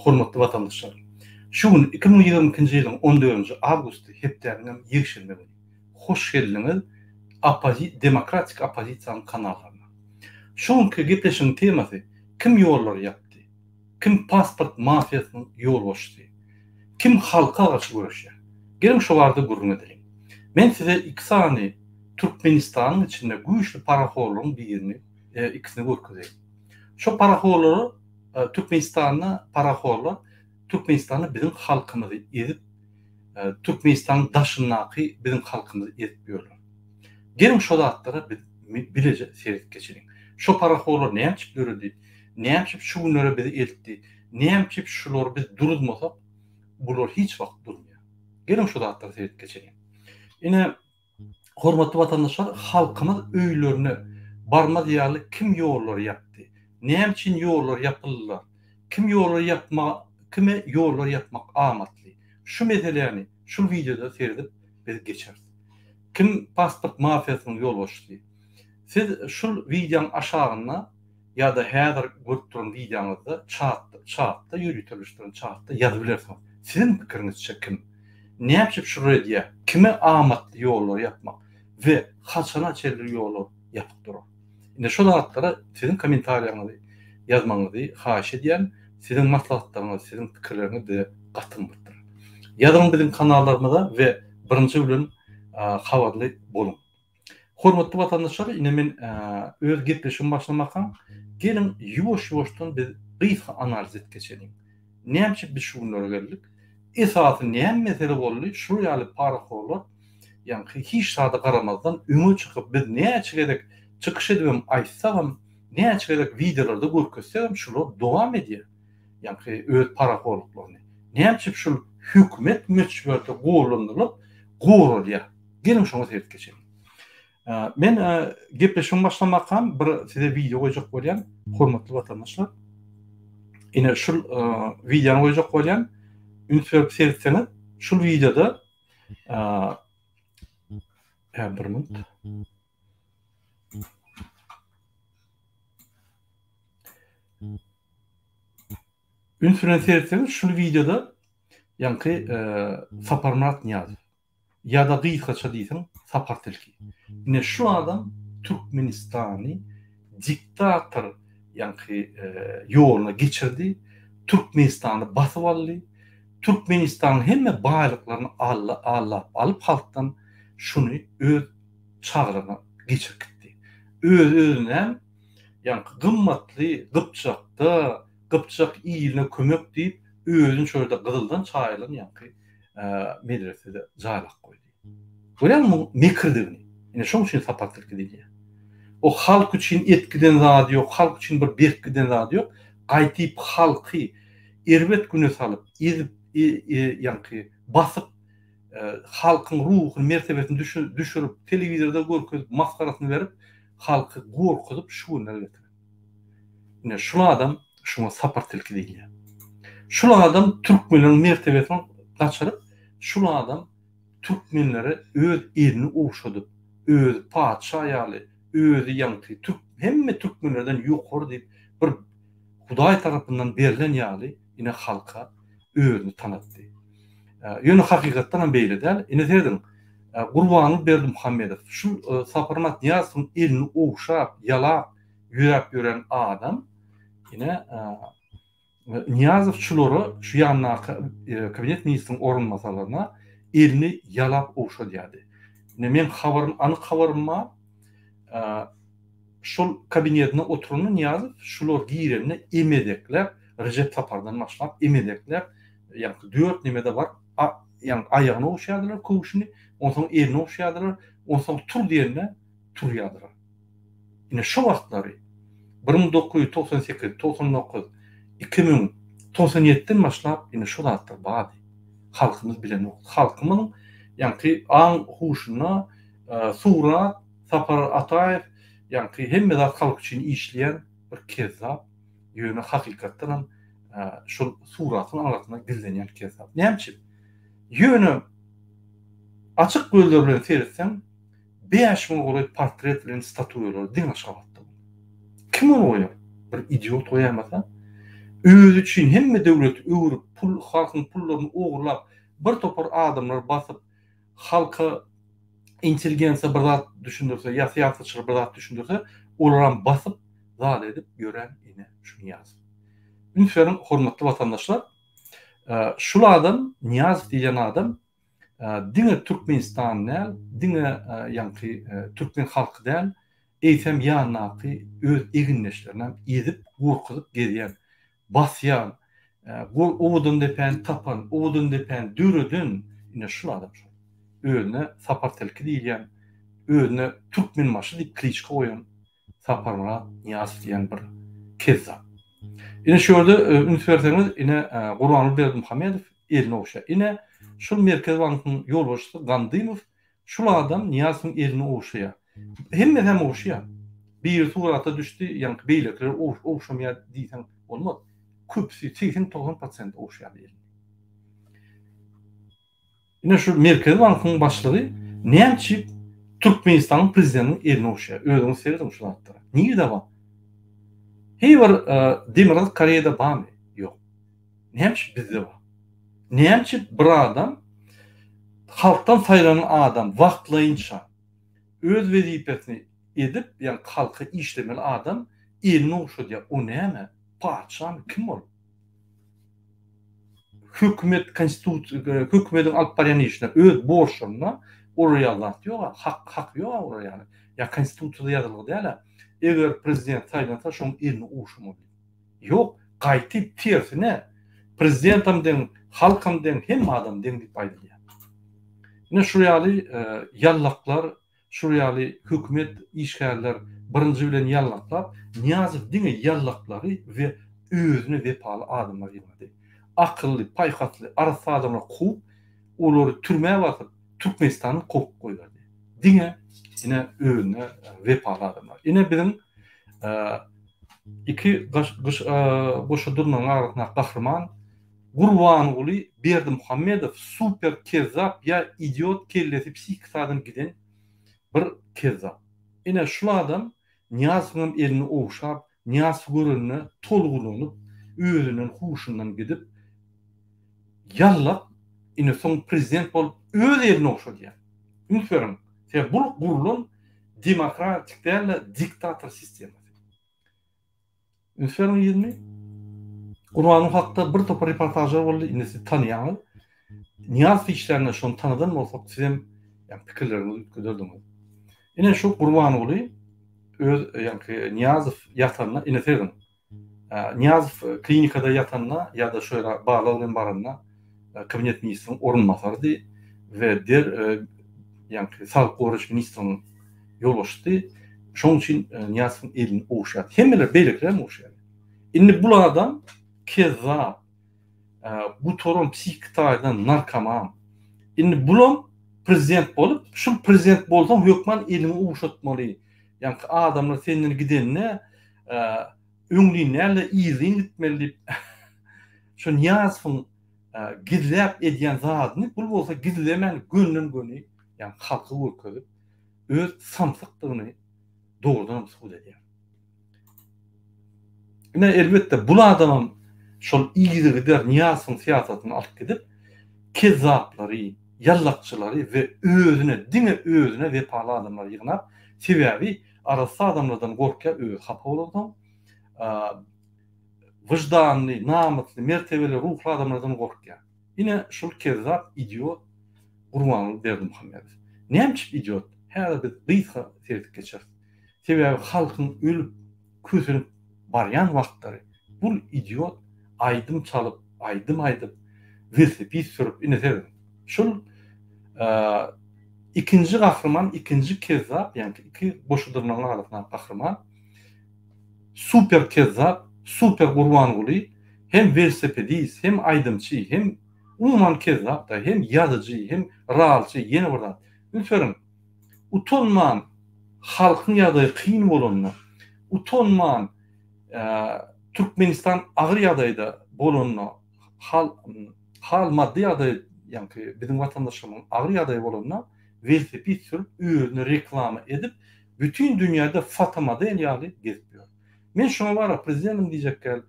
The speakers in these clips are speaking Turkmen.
Hormatly watandaşlar! Şu gün 2022-nji ýylyň on dördünji awgusty hepdäniňem ýekşenbe güni. Hoş geldiňiz oppozi demokratik oppozisiýanyň kanallaryna. Şu günki gepleşigiň temasy kim ýollary ýapdy? Kim pasport mafiýasynyň ýolbaşçysy? Kim halka garşy göreşýär? Geliň şo barada gürrüň edeliň. Men size iki sany Türkmenistanyň içinde güýçli parahorlaryň birini ikisini görkezeýin. Şo parahorlary Türkmenistanda parahorlar Türkmenistanda biziň halkymyzy ezip Türkmenistanyň daşyndaky biziň halkymyzy ezip ýörler. Geliň şo zatlara biz bileje seret geçeliň. Şo parahorlar näme üçin döredi? Näme üçin şu günlere bizi eltdi? Näme üçin şulary biz duruzmasak, bular hiç wagt durmaýar. Geliň şu zatlara seret geçeliň. Ine, hormatly watandaşlar, halkymyz öýlerine barmaz ýaly kim ýollary ýapdy? Näme üçin ýollar ýapyldylar? Kim ýollary ýapma, kime ýollar ýapmak amatly? Şu meseläni şul wideoda seredip biz geçeris. Kim pasport mafiýasynyň ýolbaşçysy? Siz şul wideoň aşagynda ýa-da häzir görüp duran wideoňyzda çatda, çatda ýöriteleşdirilen çatda ýazyp bilersiňiz. Siziň pikiriňizçe kim? Näçe şular edýär? Kime amatly ýollary ýapmak we haçana çenli ýollar ýapyk durar? Ine şu zatlara siziň kommentariýaňyzy ýazmagyňyzy haýyş edýän. Siziň maslahatlaryňyz, siziň pikirleriňiz bize gaty gymmatdyr. Ýazyň biziň kanallarymyza we birinji bilen habarly boluň. Hormatly watandaşlar, ine men öz gepleşigimi başlamakam, geliň ýuwaş-ýuwaşdan biz gysga analiz edip geçeliň. Näme üçin biz şu günlere geldik? Esasy näme mesele boldy? Şular ýaly parahorlar, ýaňky hiç zada garamazdan öňe çykyp biz näçe gezek çykyş edibem aýtsagam, näçe gezek wideolarda görkezsegem şular dowam edýär. Ýaňky öz parahorluklaryny. Näme üçin şul hökümet möçberde gollanylyp goralýar? Geliň şoňa seredip geçeliň. Men gepleşigimi başlamakam bir size wideo goýjak bolýan, hormatly watandaşlar. Ine şul wideony goýjak bolýan. Üns berip seretseňiz, şul wideoda Hä, bir minut. Üns bilen seretseňiz, şul wideoda ýaňky Saparmyrat Nyýazow Ýa-da gysgaça diýseň Sapar tilki. Ine şu adam Türkmenistany diktator ýaňky ýoluna geçirdi, Türkmenistany basyp aldy, Türkmenistanyň hemme baýlyklaryny allap alyp halkdan şuny öz çaglaryna geçirip gitdi. Öz özünem ýaňky gymmatly Gypjakda Gypjak iline kömek diýip özüni şo ýerde gyzyldan çaýylan ýaňky medresede jaýlap goýdy. Görýäňmi muň mekirdigini? Ine şoň üçin Sapar tilki diýilýär. O halk üçin et giden zady ýok, halk üçin bir berk giden zady ýok. Gaýtyp halky erbet güne salyp, ezip, ýaňky basyp, halkyň ruhuny, mertebesini düşürip, telewizorda görkezip, masgarasyny berip, halky gorkuzyp şu günlere getiren. Ine şul adam şuňa Sapar tilki diýilýär. Şul adam türkmenleriň mertebesini gaçyryp, şul adam türkmenlere öz elini ogşadyp, özi patyşa ýaly, özi ýaňky türk hemme türkmenlerden ýokary diýip bir Hudaý tarapyndan berlen ýaly ine halka özüni tanatdy. Ýöne hakykatdan hem beýle däl. Ine serediň, Gurbanguly Berdimuhamedow şu Saparmyrat Nyýazowyň elini ogşap, ýalap ýöräp ýören adam ine Nyýazow şulara şu ýanyndaky kabinet ministriniň orunbasarlaryna elini ýalap ogşadýardy. Ine meň habarym, anyk habarym bar. Şol kabinetinde oturanda Nyýazow şular girende emedekläp, Rejep Sapardan başlap emedekläp, ýaňky dört nemede baryp, ýaňky aýagyny ogşaýardylar köwşüni, onsoň elini ogşaýardylar, onsoň tur diýende turýardylar. Ine şo wagtlary 1998, 99, 2000, 97-den başlap ine şo zatlar bardy. Halkymyz bilenok. Halkymyň ýaňky aň huşunda surat Sapar Ataýew ýaňky hemme zat halk üçin işleýän bir kezzap, ýöne hakykatdanam şol suratyň aňyrsynda gizlenýän kezzap. Näme üçin? Ýöne açyk gözler bilen seretseň 5000 golaý portret bilen statuýalar diňe Aşgabatda. Kim ony goýar? Bir idiot goýaýmasa. Özi üçin hemme döwleti öwrüp, pul halkyň pullaryny ogurlap, bir topar adamlary basyp, halka intelligensiýa bir zat düşündirse ýa syýasatçylar bir zat düşündirse, olaram basyp, zat edip ýören ine şu Nyýazow. Üns beriň hormatly watandaşlar, şul adam Nyýazow diýlen adam diňe Türkmenistan däl, diňe ýaňky türkmen halky däl, eýsem ýanyndaky öz egindeşlerinem ezip, gorkuzyp gezýän, basýan, Owadandepäni tapan, Owadandepäni döreden ine şul adam şol. Özüne Sapar Tilki diýilýän, özüne Türkmenbaşy diýip kliçka goýan Saparmyrat Nyýazow diýen bir kezzap. Ine şu ýerde üns berseňiz, ine Gurbanguly Berdimuhamedow elini ogşaýar. Ine şul Merkezi bankyň ýolbaşçysy Gandymow şul adam Nyýazowyň elini ogşaýar. Hemmesi hem ogşaýar. Biri surata düşdi, ýaňky beýlekiler ogşamaýar diýseň bolmaz. Köpüsi 80-90 prosent ogşaýar elini. Ine şu Merkezi bankyň başlygy näme üçin Türkmenistanyň prezidentiniň elini ogşaýar? Özüňiz serediň şu zatlara. Nirede bar? Heý bir Demirgazyk Koreýada barmy? Ýok. Näme üçin bizde bar? Näme üçin bir adam halkdan saýlanan adam wagtlaýynça öz wezipesini edip, ýagny halka işlemeli adam elini ogşadýar? O näme? Patyşamy? Kim ol? Hökümet konstitusiýa hökümediň alyp barýan işine öz borçlaryna olar ýaly zat ýog-a, hak haky ýog-a olar ýaly. Ýa konstitusiýada ýazylgy däl-ä. Eger prezident saýlansa şoň elini ogşamaly diýip. Ýok, gaýty tersine prezidentam deň, halkam deň, hemme adam deň diýip aýdylýar. Ine şu ýaly ýallaklar Şul ýaly hökümet işgärler birinji bilen ýallaklap, Nyýazow diňe ýallaklary we özüne wepaly adamlary ýygnady. Akylly, paýhasly, arassa adamlary kowup, olary türmä basyp, Türkmenistandan kowup goýberdi. Diňe ine özüne wepaly adamlar. Ine biziň iki goşa durnagyň arasyndaky gahryman Gurbanguly Berdimuhamedow super kezzap ýa idiot kellesi psihiki taýdan giden bir kezzap. Ine şul adam Nyýazowyňam elini ogşap Nyýazowy görende tolgunanyp özünden huşundan gidip ýallak ine soň prezident bolup öz elini ogşadýar. Üns beriň sebäbi bul gurlan demokratik dälde diktator sistemasy. Üns beriň ýüzüni. Gurbanyň hakda bir topar reportažlar boldy, indi siz tanaýaňyz. Nyýazow işlärinde şony tanadan bolsak, sizem ýa pikirleriňizi üýtgederdiňiz. Ine şu Gurbanguly öz ýaňky Nyýazow ýatanda, ine serediň. Nyýazow klinikada ýatanda ýa-da şo ýere barlag bilen baranda kabinet ministriniň orunbasarydy we der ýaňky saglyk goraýyş ministriniň ýolbaşçysy. Şonuň üçin Nyýazowyň elini ogşaýardy. Hemmeler beýlekiler hem ogşaýardy. Indi bul adam kezzap, gutaran psihiki taýdan narkoman. Indi bulam prezident bolup, şul prezident bolsaň hökman eliňi ogşatmaly. Ýaňky adamlar senden gidende öňlin däl-de yzlyn gitmeli diýip şu Nyýazowyň gizläp edýän zadyny bul bolsa gizlemän gönden-göni ýagny halka görkezip öz samsykdygyny dogrudanam subut edýär. Ine elbetde bul adamam şol yzygider Nyýazowyň syýasatyny alyp gidip kezzaplary, ýallakçylary we özüne diňe özüne wepaly adamlary ýygnap, sebäbi arassa adamlardan gorkýar özi hapa bolansoň, wyždanly, namysly, mertebeli, ruhly adamlardan gorkýar. Ine şul kezzap idiot Gurbanguly Berdimuhamedow. Näme üçin idiot? Häzir biz gysga seredip geçeris. Sebäbi halkyň ölüp, kösenip barýan wagtlary bul idiot aýdym çalyp, aýdym aýdyp, welosiped sürüp, ine serediň. Şul ikinji gahryman, ikinji kezzap, ýagny iki goşa dyrnagyň arasyndaky gahryman super kezzap, super Gurbanguly hem welosipedist, hem aýdymçy, hem umuman kezzap-da, hem ýazyjy, hem ralçy, ýene bir zat. Üns beriň, utanman halkyň ýagdaýy kyn bolanda, utanman Türkmenistan agyr ýagdaýda bolanda, hal hal maddy ýagdaýy ýaňky biziň watandaşlarymyzyň agyr ýagdaýy bolanda welosiped sürüp özüni reklama edip bütin dünýäde fotomodel ýaly gezip ýör. Men şuňa bara prezidentim diýjek gel.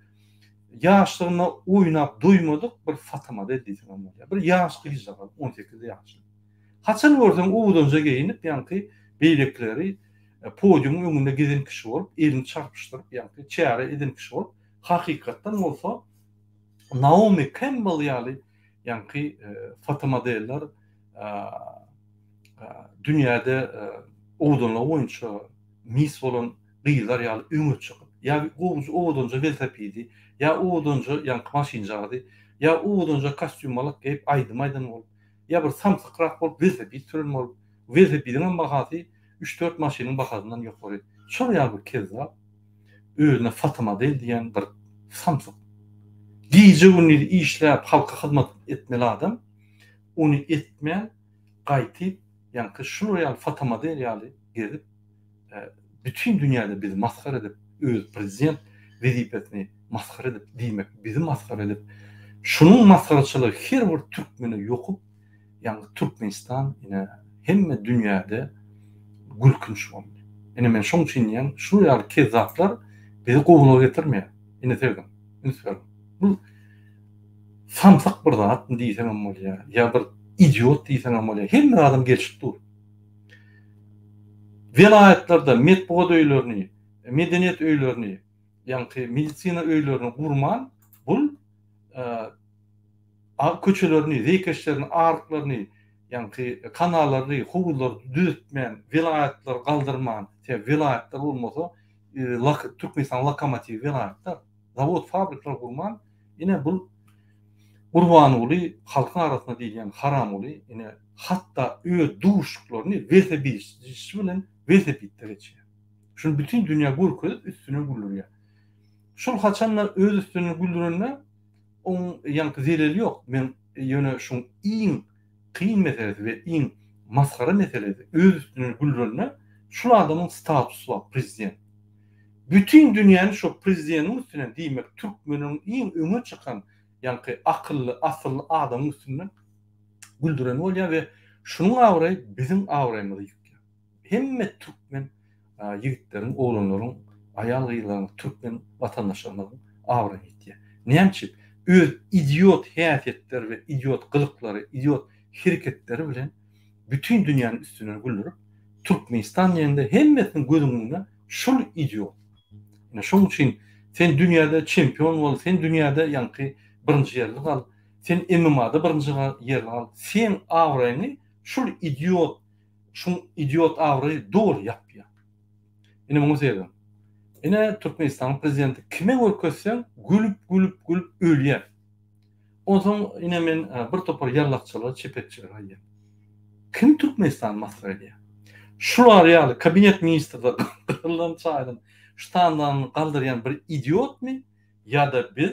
ýaşlygynda oýnap doýmadyk bir fotomodel diýseňem bolýar. Bir ýaş gyzjagaz, 18 ýaşly. Haçan görseň owadanja geýinip, ýaňky beýlekileri podiumyň öňünde gezen kişi bolup, elini çarpyşdyryp, ýaňky çäre eden kişi bolup, hakykatdan bolsa Naomi Kembel ýaly ýaňky fotomodeller dünýäde owadanlygy boýunça miss bolan gyzlar ýaly öňe çykyp, ýa gowuja owadanja welosipedi, ýa owadanja ýaňky maşynjagazy, ýa owadanja kostýum-malak geýip aýdym aýdan bolup, ýa bir samsykrak bolup welosiped süren bolup, welosipidiňem bahasy üç-dört maşynyň bahasyndan ýokary. Şol ýaly bir kezzap, özüne fotomodel diýen bir samsyk. Gije-gündiz işläp halka hyzmat etmeli adam, ony etmän gaýtyp ýaňky şular ýaly fotomodel ýaly gezip, bütin dünýäde bizi masgara edip, öz prezident wezipesini masgara edip, diýmek bizi masgara edip, şunuň masgaraçylygy her bir türkmene ýokup, ýagny Türkmenistan ine hemme dünýäde gülkünç boldy. Ine men şoň üçin diýýän, şular ýaly kezzaplar bizi gowulyga getirmeýär. Ine serediň, üns beriň. Bu samsyk bir zatmy diýseňem bolýar, ýa bir idiot diýseňem bolýar, hemme zadam gelşip dur. Welaýatlarda metbugat öýlerini, medeniýet öýlerini, ýaňky medisina öýlerini gurman, bul köçelerini, zeýkeşlerini, aryklaryny, ýaňky kanallaryny, howuzlary düzetmän, welaýatlary galdyrman, sebäbi welaýatlar bolmasa, Türkmenistanyň lokomotiwi welaýatlar, zawod, fabrikler gurman, ine bul Gurbanguly halkyň arasynda diýilýän Haramguly ine hatda öz duşuklaryny welosipedçi bilen welosipedde geçýär. Şuny bütin dünýä görkezip üstüne güldürýär. Şol haçanda öz üstüne güldürende oň ýaňky zeleli ýok. Men ýöne şuň iň kyn meselesi we iň masgara meselesi öz üstünden güldürende şul adamyň statusy bar prezident. Bütin dünýäni şo prezideniň üstünden diýmek türkmeniň iň öňe çykan ýaňky akylly asylly adamyň üstünden güldüreni bolýar we şunuň abraýy biziň abraýymyzy ýykýar. Hemme türkmen ýigitleriň, oglanlaryň, aýal-gyzlaryň, türkmen watandaşlarymyzyň abraýyny ýitýär. Näme üçin? Öz idiot häsiýetleri we idiot gylyklary, idiot hereketleri bilen bütin dünýäni üstünden güldürip, Türkmenistan diýende hemmesiniň göz öňünde şul idiot. Ine şoň üçin sen dünýäde çempion bol, sen dünýäde ýaňky birinji ýerli gal, sen MMA-da birinji ýerli gal, seň abraýyňy şul idiot, şuň idiot abraýy doly ýapýar. Ine muňa serediň. Ine Türkmenistanyň prezidenti kime görkezseň gülüp gülüp gülüp ölýär. Onsoň ine men bir topar ýallakçylara, çepekçilere aýdýan. Kim Türkmenistany masgara edýär? Şular ýaly kabinet ministrler gyrylan çaýdan ştandanyny galdyrýan bir idiotmy ýa-da biz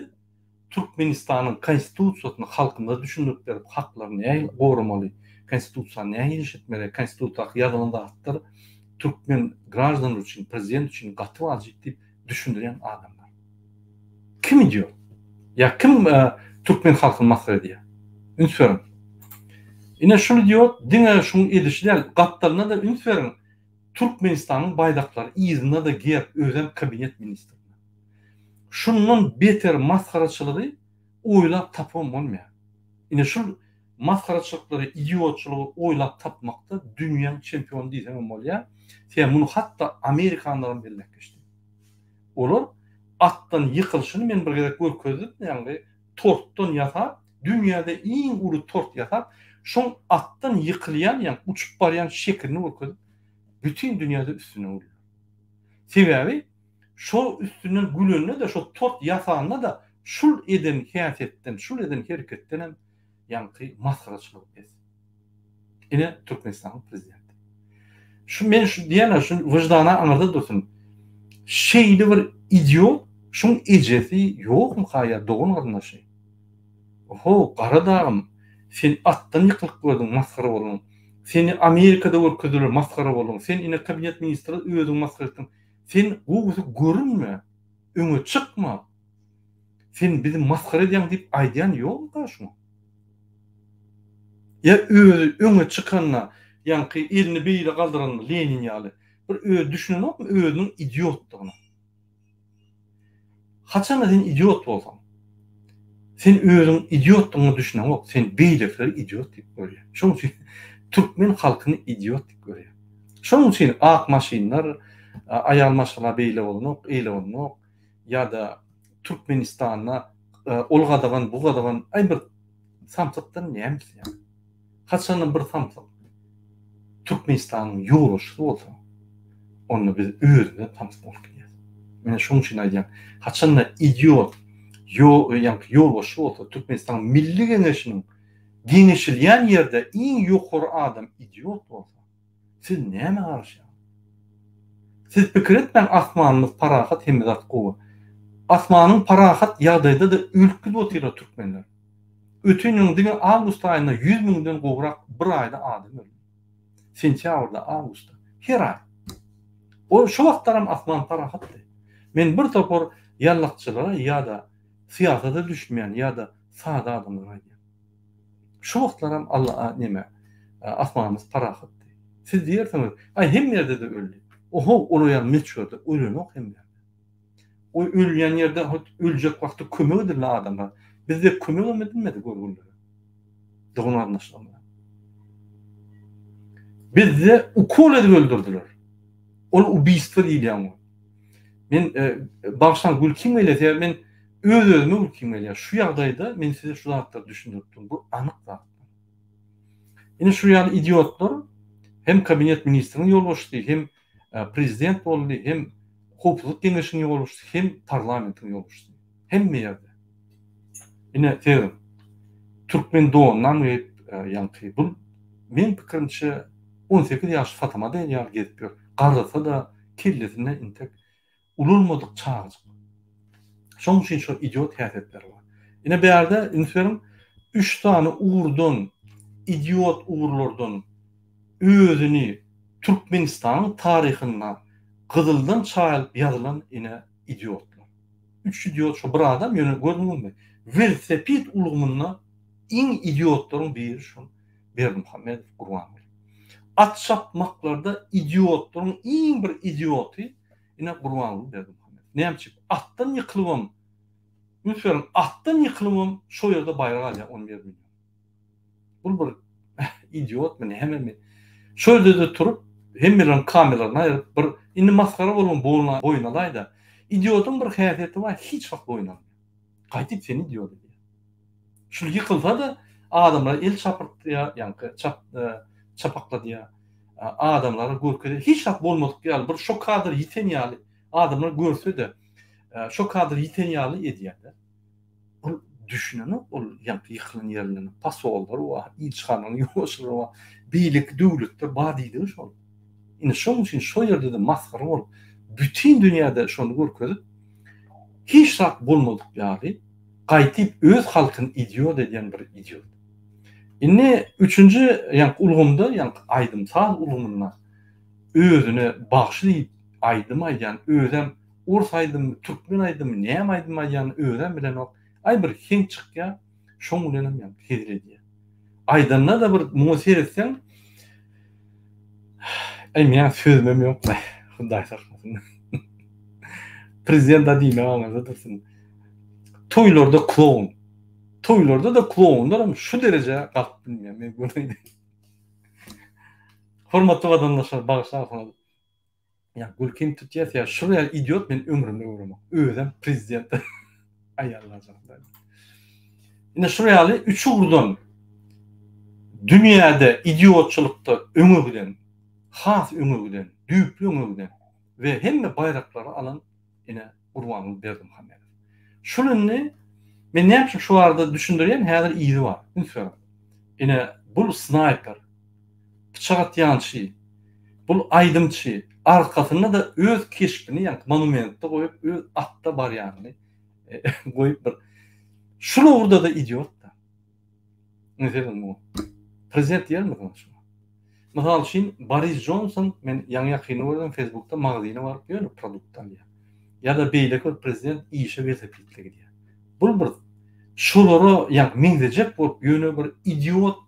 Türkmenistanyň konstitusiýasyny halkymyza düşündirip berip haklaryny nähili goramaly, konstitusiýany nähili işletmeli, konstitusiýadaky ýazylan zatlar türkmen graždanlary üçin, prezident üçin gaty wajyp diýip düşündirýän adamlar. Kim idiot? Ýa kim türkmen halkyny masgara edýär? Üns beriň. Ine şul idiot diňe şuň edişi däl, gapdalynda-da üns beriň, Türkmenistanyň baýdaklary yzynda-da gerb, özem kabinet ministrinde. Şundan beter masgaraçylygy oýlap tapybam bolmaýar. Ine şul masgaraçylyklary, idiotçylygy oýlap tapmakda dünýäň çempiony diýseňem bolýar. Sebäbi muny hatda amerikanlaram belläp geçdi. Olar atdan ýykylyşyny men bir gezek görkezdim, ýagny tortdan ýasap, dünýäde iň uly tort ýasap, şoň atdan ýykylýan, ýagny uçup barýan şekilini görkezip, bütin dünýäde üstünden güldiler. Sebäbi şo üstünden gülende-de, şo tort ýasanda-da şul eden häsiýetden, şul eden hereketdenem ýaňky masgaraçylygy pes. Ine Türkmenistanyň prezidenti. Şu men şu diýýän şu wyždana aňyrda dursun. Şeýle bir idiot şuň ejesi ýokmyka ýa dogan garyndaşy? Ho, gara dagym, sen atdan ýykylyp gördüň, masgara bolduň. Seni Amerikada görkezdiler, masgara bolduň. Sen ine kabinet ministri özüň masgara etdiň. Sen gowusy görünme, öňe çykma. Sen bizi masgara edýäň diýip aýdýan ýokmyka şuňa? Ýa özi öňe çykanda, ýaňky elini beýle galdyranda Lenin ýaly, bir özi düşünenokmy özüniň idiotdygyna? Haçanda sen idiot bolsaň. Sen özüň idiotdygyňa düşüneňok, sen beýlekileri idiot diýip görýäň. Şonuň üçin türkmen halkyny idiot diýip görýäň. Şonuň üçin ak maşynlar, aýal maşgala beýle bolanok, eýle bolanok ýa-da Türkmenistanda ol gadagan, bu gadagan, aý bir samsykdan näme isleýäň? Haçanda bir samsyk Türkmenistanyň ýolbaşçysy bolsa, onda biz özümizem samsyk bolup gidýäris. Mine şonuň üçin aýdýan, haçanda idiot ýaňky ýolbaşçy bolsa, Türkmenistanyň Milli Geňeşiniň geňeşilýän ýerde iň ýokary adam idiot bolsa, siz nämä garaşýaňyz? Siz pikir etmäň asmanymyz parahat hemme zat gowy. Asmanyň parahat ýagdaýda-da ölüp gidip otyrlar türkmenler. Öten ýylyň diňe awgust aýynda 100 müňden gowrak bir aýda adam öldi. Sentýabrda, awgustda. Her aý. O şo wagtlaram asman parahatdy. Men bir topar ýallakçylara ýa-da syýasata düşmeýän ýa-da sada adamlara aýdýan. Şo wagtlaram Alla neme, asmanymyz parahatdy. Siz diýersiňiz, aý hemme ýerde-de öldi. Oho, olar ýaly möçberde ölenok hemme ýerde. O ölýän ýerde hut öljek wagty kömek edildi adamlar. Bizde kömegem edilmedi görgüllere. Dogan garyndaşlarymyza. Bizde ukol edip öldürdiler. Ol ubiýstwo diýilýän ol. Men e, bagyşlaň gülkim gelýär, sebäbi men öz özüme gülkim gelýär. Şu ýagdaýda men size şu zatlary düşündirip durun. Bu anyk zatlar. Ine şu ýaly idiotlar hem kabinet ministriniň ýolbaşçysy, hem Prezident boldy, hem Howpsuzlyk geňeşiniň ýolbaşçysy, hem parlamentiň ýolbaşçysy. Hemme ýerde. Ine, serediň. Türkmen donunam geýip, ýaňky bu meň pikirimçe 18 ýaşly Fatama diýen ýaly gezip ýör. Garrasa-da kellesinde intek ulalmadyk çagajyk. Şonuň üçin şo idiot häsiýetleri bar. Ine bärde üns beriň, üç sany ugurdan, idiot ugurlardan özüni Türkmenistanyň taryhynda gyzyldan çaýylyp ýazylan ine idiotlar. Üç idiot şo bir adam ýöne gördüňizmi? Welosiped ulgamynda iň idiotlaryň biri şol Berdimuhamedow Gurbanguly. At çapmaklarda idiotlaryň iň bir idioty ine Gurbanguly Berdimuhamedow. Näme üçin? Atdan ýykylybam, üns beriň, atdan ýykylybam şo ýerde baýrak alýar 11 million. Bul bir idiotmy nämemi? Şo ýerde-de turup hemmeleriň kameralaryny aýryp bir indi masgara bolman boýun alaýda. Idiotyň bir häsiýeti bar hiç wagt boýun almaýar. Gaýdyp seni idiot edýär. Şul ýykylsa-da adamlar el çapyrtýar, ýaňky çap çapakladýar. Adamlara görkezýär. Hiç zat bolmadyk ýaly bir şo kadr ýiten ýaly adamlar görse-de şo kadr ýiten ýaly edýär-de. Ol düşünenok ol ýaňky ýykylan ýerinden posollar bar, ilçihananyň ýolbaşçylary bar, beýleki döwletler bar diýdigi şol. Indi şonuň üçin şo ýerde-de masgara bolup, bütin dünýäde şony görkezip, hiç zat bolmadyk ýaly gaýtyp öz halkyny idiot edýän bir idiot. Indi üçünji ýaňky ulgamda, ýaňky aýdym-saz ulgamynda özüne bagşy diýip aýdym aýdýan, özem Ors aýdymmy, türkmen aýdymmy, näme aýdym aýdýanyny özem bilenok. Aý bir heň çykýar, şoň bilenem ýaňky hezil edýär. Aýdanda-da bir muňa seretseň, aý meň sözümem ýok-laý, Hudaý saklasyn. Prezident-a diýmek aňyrda dursun. Toýlarda kloun. Toýlarda-da klounlaram şu derejä galyp bilmeýär, men göreýin. Hormatly watandaşlar, bagyşlarsyňyz. Ýa gülkim tutýar ýa şul ýaly idiot men ömrümde göremok. Özem prezident. Aý Allajan. Ine şul ýaly üç ugurdan dünýäde idiotçylykda öňe giden, has öňe giden, düýpli öňe giden we hemme baýraklary alan ine Gurbanguly Berdimuhamedow. Şul indi men näme üçin şu barada düşündirýän häzir yzy bar. Üns beriň. Ine bul snaýper. Pyçak atýançy. Bul aýdymçy. Arkasynda-da öz keşbini ýaňky monumentde goýup öz atda barýanyny goýup bir şul ugurda-da idiot-da. Indi serediň muňa. Prezident diýermiziňiz şuňa? Mysal üçin, Boris Jonson, men ýaňy-ýakynda gördüm, Facebookda magazyna baryp ýöne produkt alýar. Ýa-da beýleki bir prezident işe welosipedli gidýär. Bul bir şolara ýaňky meňzejek bolup ýöne bir idiot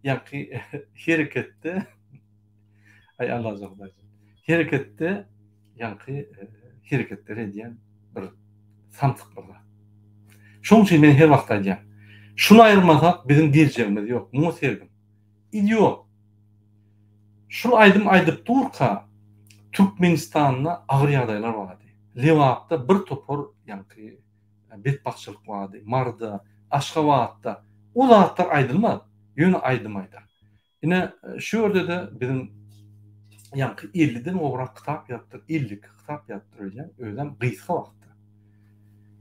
ýaňky hereketde aý Allajan Hudaýjan. Hereketde ýaňky hereketler edýän bir samsyk bir zat. Şonuň üçin men her wagt aýdýan. Şuny aýyrmasak biziň geljegimiz ýok. Muňa serediň. Idiot. Şul aýdym aýdyp durka Türkmenistanda agyr ýagdaýlar bardy. Lebapda bir topar ýaňky betbagtçylyk bardy. Maryda, Aşgabatda. O zatlar aýdylmaz. Ýöne aýdym aýdar. Ine, şu ýerde-de biziň ýaňky elliden gowrak kitap ýazypdyr, 52 kitap ýazypdyr öýdýän, özem gysga wagtda.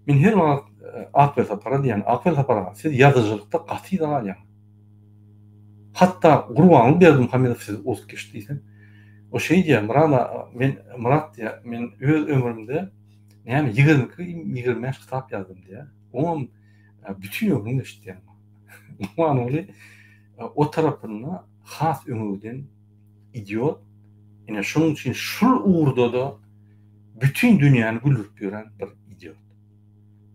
Men her wagt Akbel Sapara diýýän, Akbel Sapar aga, siz ýazyjylykda gaty yza galýaňyz. Hatda Gurbanguly Berdimuhamedow sizi ozup geçdi diýsem, o şeý diýýär, Myrat aga, men, Myrat diýýär, men öz ömrümde näme 22, 25 kitap ýazdym diýýär. Oňam bütin ömrüm geçdi diýýär. Gurbanguly o tarapynda has öňe giden idiot. Ine şonuň üçin şul ugurda-da bütin dünýäni güldürip ýören bir idiot.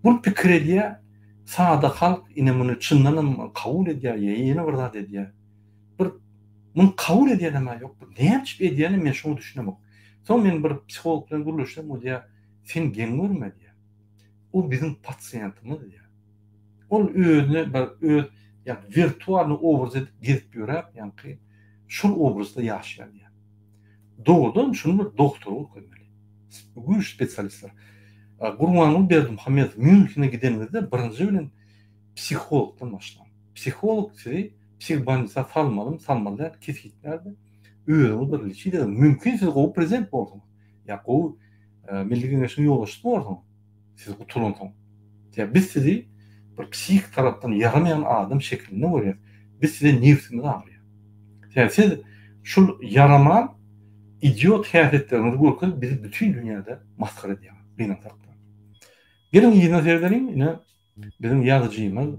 Bul pikir edýär, sada halk ine muny çyndanam kabul edýär ýa ýene bir zat edýär. Bir muny kabul edýänem-ä ýok. Bu näme üçin edýäni men şoňa düşünemok. Soň men bir psiholog bilen gürleşsem o diýýär, sen geň görme diýýär. O biziň pasiýentimiz diýýär. Ol özüne bir öz ýa wirtualny obraz edip gezip ýöräp ýaňky şol obrazda ýaşaýar diýýär. Dogrudan şuny bir dogtora görkezmeli. Güýçli spesialistler. Gurbanguly Berdimuhamedow Mýunhene gideniňizde birinji bilen psihologdan başlaň. Psiholog sizi psihbolnisa salmalymy, salmaly däl kesgitlärde özüňiz bir liçit ediň. Mümkin siz gowy prezident borsuňyz. Ýa gowy Milli Geňeşiň ýolbaşçysy borsuňyz. Siz gutulansoň. Sebäbi biz sizi bir psihik tarapdan ýaramaýan adam şekilinde görýäs. Biz size nebsimiz agyrýar. Sebäbi siz şul ýaraman idiot häsiýetleriňizi görkezip bizi bütin dünýäde masgara edýäňiz. Gynansakda. Geliň yzyna seredeliň, ine biziň ýazyjymyz,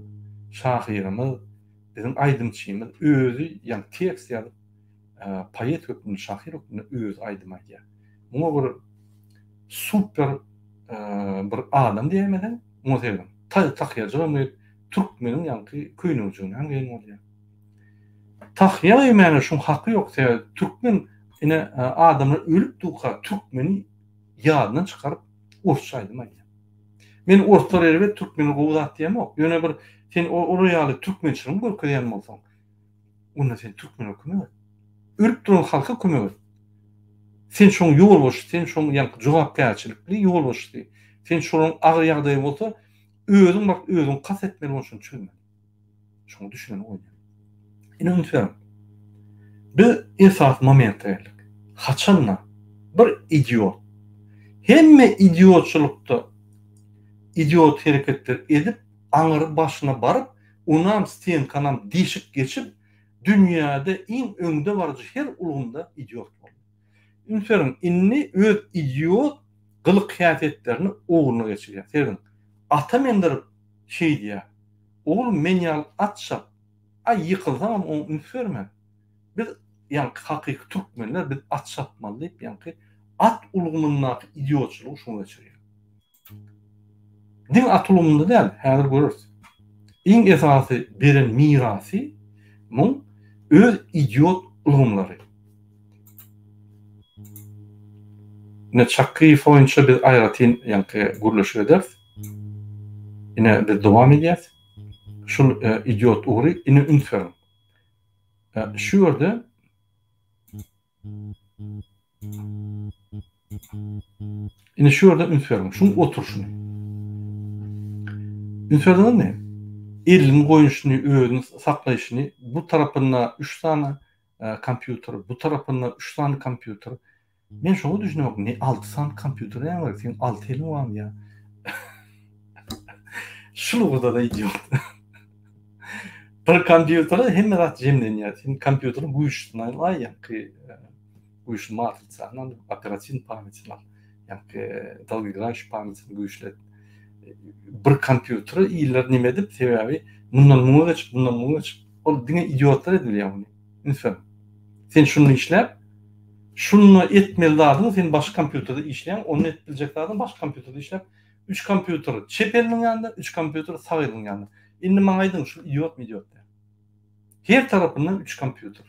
şahyrymyz, biziň aýdymçymyz özi ýagny tekst ýazyp poet hökmünde, şahyr hökmünde özi aýdym aýdýar. Muňa bir super bir adam diýäýmeseň, muňa serediň. Tahýajygam geýip, türkmeniň ýaňky köýnejigini hem geýen bolýar. Tahýa geýmäne şuň haky ýok, sebäbi türkmen ine adamlar ölüp durka türkmeni ýadyndan çykaryp orsça aýdym aýdýar. Men orslar erbet, türkmenler gowy zat diýemok. Ýöne bir sen olar ýaly türkmençiligiňi görkezýän bolsaň, Onda sen türkmene kömek et. Ölüp duran halka kömek et. Sen şoň ýolbaşçysy, sen şoň ýaňky jogapkärçilikli ýolbaşçysy. Sen şolaryň agyr ýagdaýy bolsa, özüň baryp özüň kast etmeli bolşuny şony çözmeli. Şoňa düşüneni goýýan. Ine üns beriň. Biz esasy momente geldik. Haçanda bir idiot hemme idiotçylykda idiot hereketler edip aňyry başyna baryp Onam stenkanam deşip geçip dünýäde iň öňde baryjy her ulgamda idiot boldy. Üns beriň indi öz idiot gylyk häsiýetlerini ogluna geçirýär. Serediň ata mendirip şeý diýýär. Oglum men ýaly at çap. Aý ýykylsaňam oňa üns berme. Biz ýaňky hakyky türkmenler biz at çapmaly diýip ýaňky at ulgamyndaky idiotçylygy şoňa geçirýär. Diňe at ulgamynda däl, häzir göreris. Iň esasy beren mirasy muň öz idiot ulgamlary. Ine Çakyýew boýunça biz aýratyn ýaňky gürleşik ederis. Ine biz dowam edýäs. Şul idiot ugry ine üns beriň. Şu ýerde Indi şu ýerde üns beriň. Şuň oturyşyny. Üns berdiňizmi? Elini goýuşyny, özüni saklaýşyny, bu tarapynda 3 sany e, kompýuter, bu tarapynda 3 sany kompýuter. Men şoňa düşünemok. Ne 6 sany kompýuter näme gerek? Seň 6 eliň barmy ýa? Şul ugurda-da idiot. Bir kompýutere hemme zat jemlenýär. Sen kompýuteriň güýçlüsini al, ýaňky e, güýçli matrisany al, operatiw pamýatini al, ýaňky dolgoigraýuş pamýatini güýçli et. Bir kompýutere iller neme edip, sebäbi mundan muňa geçip, mundan muňa geçip, ol diňe idiotlar edilýär muny. Üns beriň. Sen şuny işläp, şunda etmeli zadyňy sen başga kompýuterde işleýäň, onda edip biljek zadyňy başga kompýuterde işläp, Üç kompýuter çep eliniň ýanynda, üç kompýuter sag eliniň ýanynda. Indi maňa aýdyň, şul idiotmy idiot däl? Her tarapyndan üç kompýuter.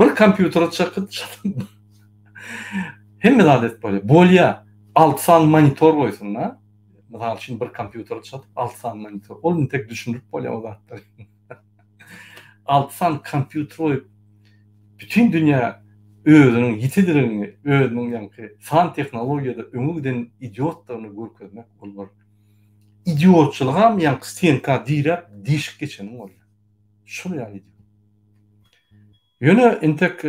Bir kompýutere çakyp çatyp hemme zat edip bolýar. Bolýar. 6 sany monitor goýsun-da. Mysal üçin bir kompýuteri çatyp 6 sany monitor. Ol intek düşündirip bolýar o zatlary. 6 sany kompýuter goýup bütin dünýä özüniň ýitidigini, özüniň ýaňky san tehnologiýada öňe giden idiotdygyny görkezmek ol bir idiotçylygam ýaňky stenka diräp deşik geçeniň bolýar. Şul ýaly idiot. Ýöne entek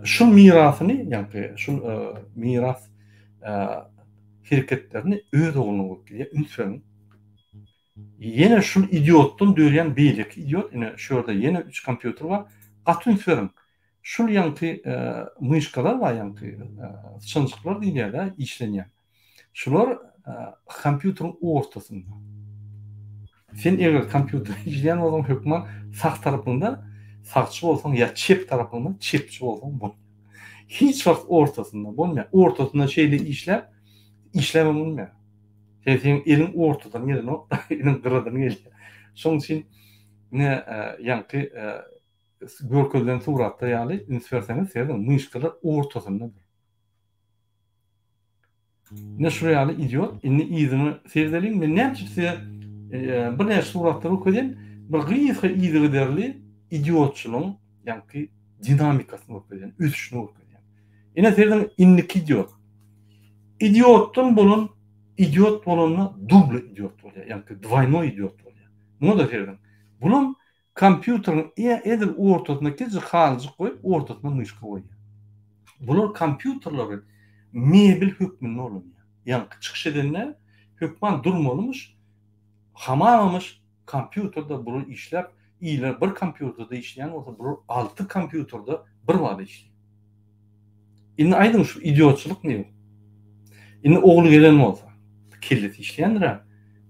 şul mirasyny, ýaňky şul miras hereketlerini öz ogluna goýup gidýär. Üns beriň. Ýene şul idiotdan dörýän beýleki idiot, ine şu ýerde ýene üç kompýuter bar. Gaty üns beriň. Şul ýaňky myşkalar bar ýaňky syçanjyklar diýilýär-de işlenýän. Şular kompýuteriň ortasynda. Sen eger kompýuter işleýän bolsaň hökman sag tarapyňda sagçy bolsaň ýa çep tarapyňda çepçi bolsaň bolýar. Hiç wagt ortasynda bolmaýar. Ortasynda şeýle işläp işläbem bolmaýar. Sen seň eliň ortadan gelenok, eliň gyradan gelýär. Şonuň üçin ine ýaňky görkezilen suratda ýaly üns berseňiz serediň myşkalar ortasyndadyr. Ine şular ýaly idiot. Indi yzyny seredeliň. Men näme üçin size birnäçe suratlary görkezýän? Bir gysga yzygiderli idiotçylygyň ýaňky dinamikasyny görkezýän, ösüşini görkezýän. Ine serediň indiki idiot. Idiotdan bolan idiot bolanda dubly idiot bolýar, ýaňky dwaýnoý idiot bolýar. Muňa-da serediň. Bulam Kompýuteriň edil ortasyna kiçijik halyjyk goýup, ortasyna myşka goýýar. Bular kompýuterleri mebel hökmünde ulanýar. Ýaňky çykyş edende hökman durmalymyş, hamamamyş kompýuterde bular işläp, iller bir kompýuterde işleýän bolsa, bular alty kompýuterde bir bada işleýär. Indi aýdyň şu idiotçylykmy ýok? Indi ogly gelen bolsa, kellesi işleýändir-ä,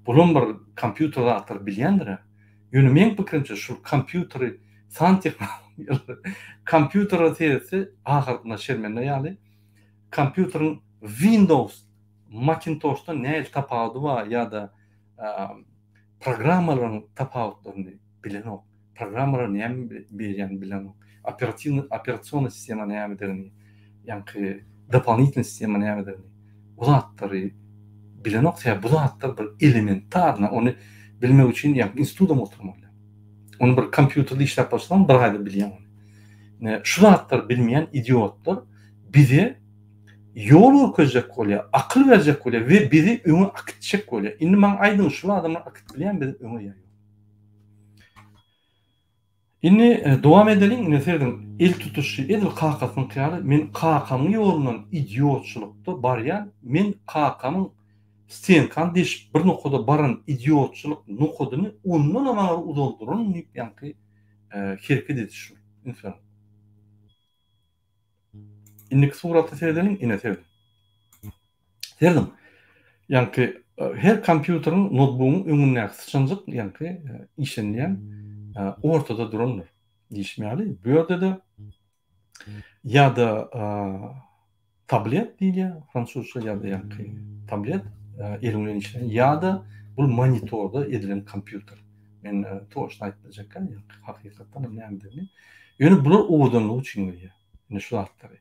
bulam bir kompýuter zatlary bilýändir-ä. Ýöne meň pikirimçe şul kompýuteri san tehnologiýalary kompýutere seretse ahyrynda şermende ýaly kompýuteriň Windows Macintoshdan nähili tapawudy bar ýa-da programmalaryň tapawutlaryny bilenok. Programmalar näme berýänini bilenok. Operatiwny operasionnyý sistema nämedigini, ýaňky dopolinitelnyý sistema nämedigini bu zatlary bilenok. Sebäbi bu zatlar bir elementarny ony bilmek üçin ýaňky institudam oturmaly. Ony bir kompýuterde işläp başlasaň bir aýda bilýäň ony. Ine şu zatlary bilmeýän idiotlar bize ýol görkezjek bolýar, akyl berjek bolýar we bizi öňe akitjek bolýar. Indi maňa aýdyň şul adamlar akit bilýärmi bizi öňe ýa ýok? Indi dowam edeliň, ine serediň, el tutuşy edil kakasynyňky ýaly, men kakamyň ýolundan idiotçylykda barýan, men kakamyň stenkany deşip bir nokada baran idiotçylyk nokadyny ondanam aňry uzaldyryn diýip ýaňky hereket ediş şul. Üns beriň. Indiki surata seredeliň, ine serediň. Serediň. Ýaňky her kompýuteriň, notbugyň öňündäki syçanjyk ýaňky işlenýän ortada durandyr. Diýşim ýaly, bu ýerde-de ýa-da tablet diýilýär fransuzça ýa-da ýaňky tablet eliň bilen işleýän ýa-da bul monitorda edilen kompýuter. Men toçno aýdyp biljekkä, ýaňky hakykatdan hem nämedigini. Ýöne bular owadanlygy üçin gelýär. Ine şu zatlary.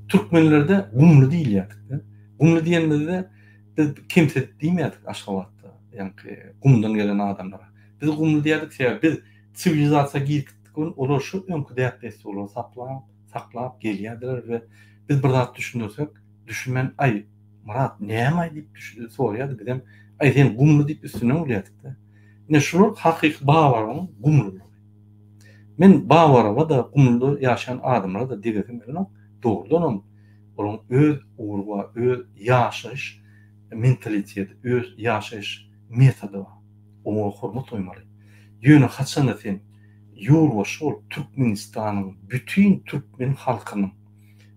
Türkmenlerde gumly diýilýärdik-de. Gumly diýenimizde biz kemsidip diýmeýärdik Aşgabatda, ýaňky gumdan gelen adamlara. Biz gumly diýerdik, sebäbi biz siwilizasiýa girip gitdik welin, olar şu öňki däp-dessurlary saklap, saklap gelýärdiler we biz bir zat düşündirsek, düşünmän, aý, Myrat, näme-aý diýip soraýardy, bizem, aý, sen gumly diýip üstünden gülýärdik-de. Ine şular hakyky Babarowyň gumlulygy. Men Babarowa-da, gumluda ýaşaýan adamlara-da degesim gelenok. Dogrudanam olaryň öz ugry bar, öz ýaşaýyş mentaliteti, öz ýaşaýyş metody bar. Oňa hormat goýmaly. Ýöne haçanda sen ýolbaşçy bolup Türkmenistanyň bütin türkmen halkynyň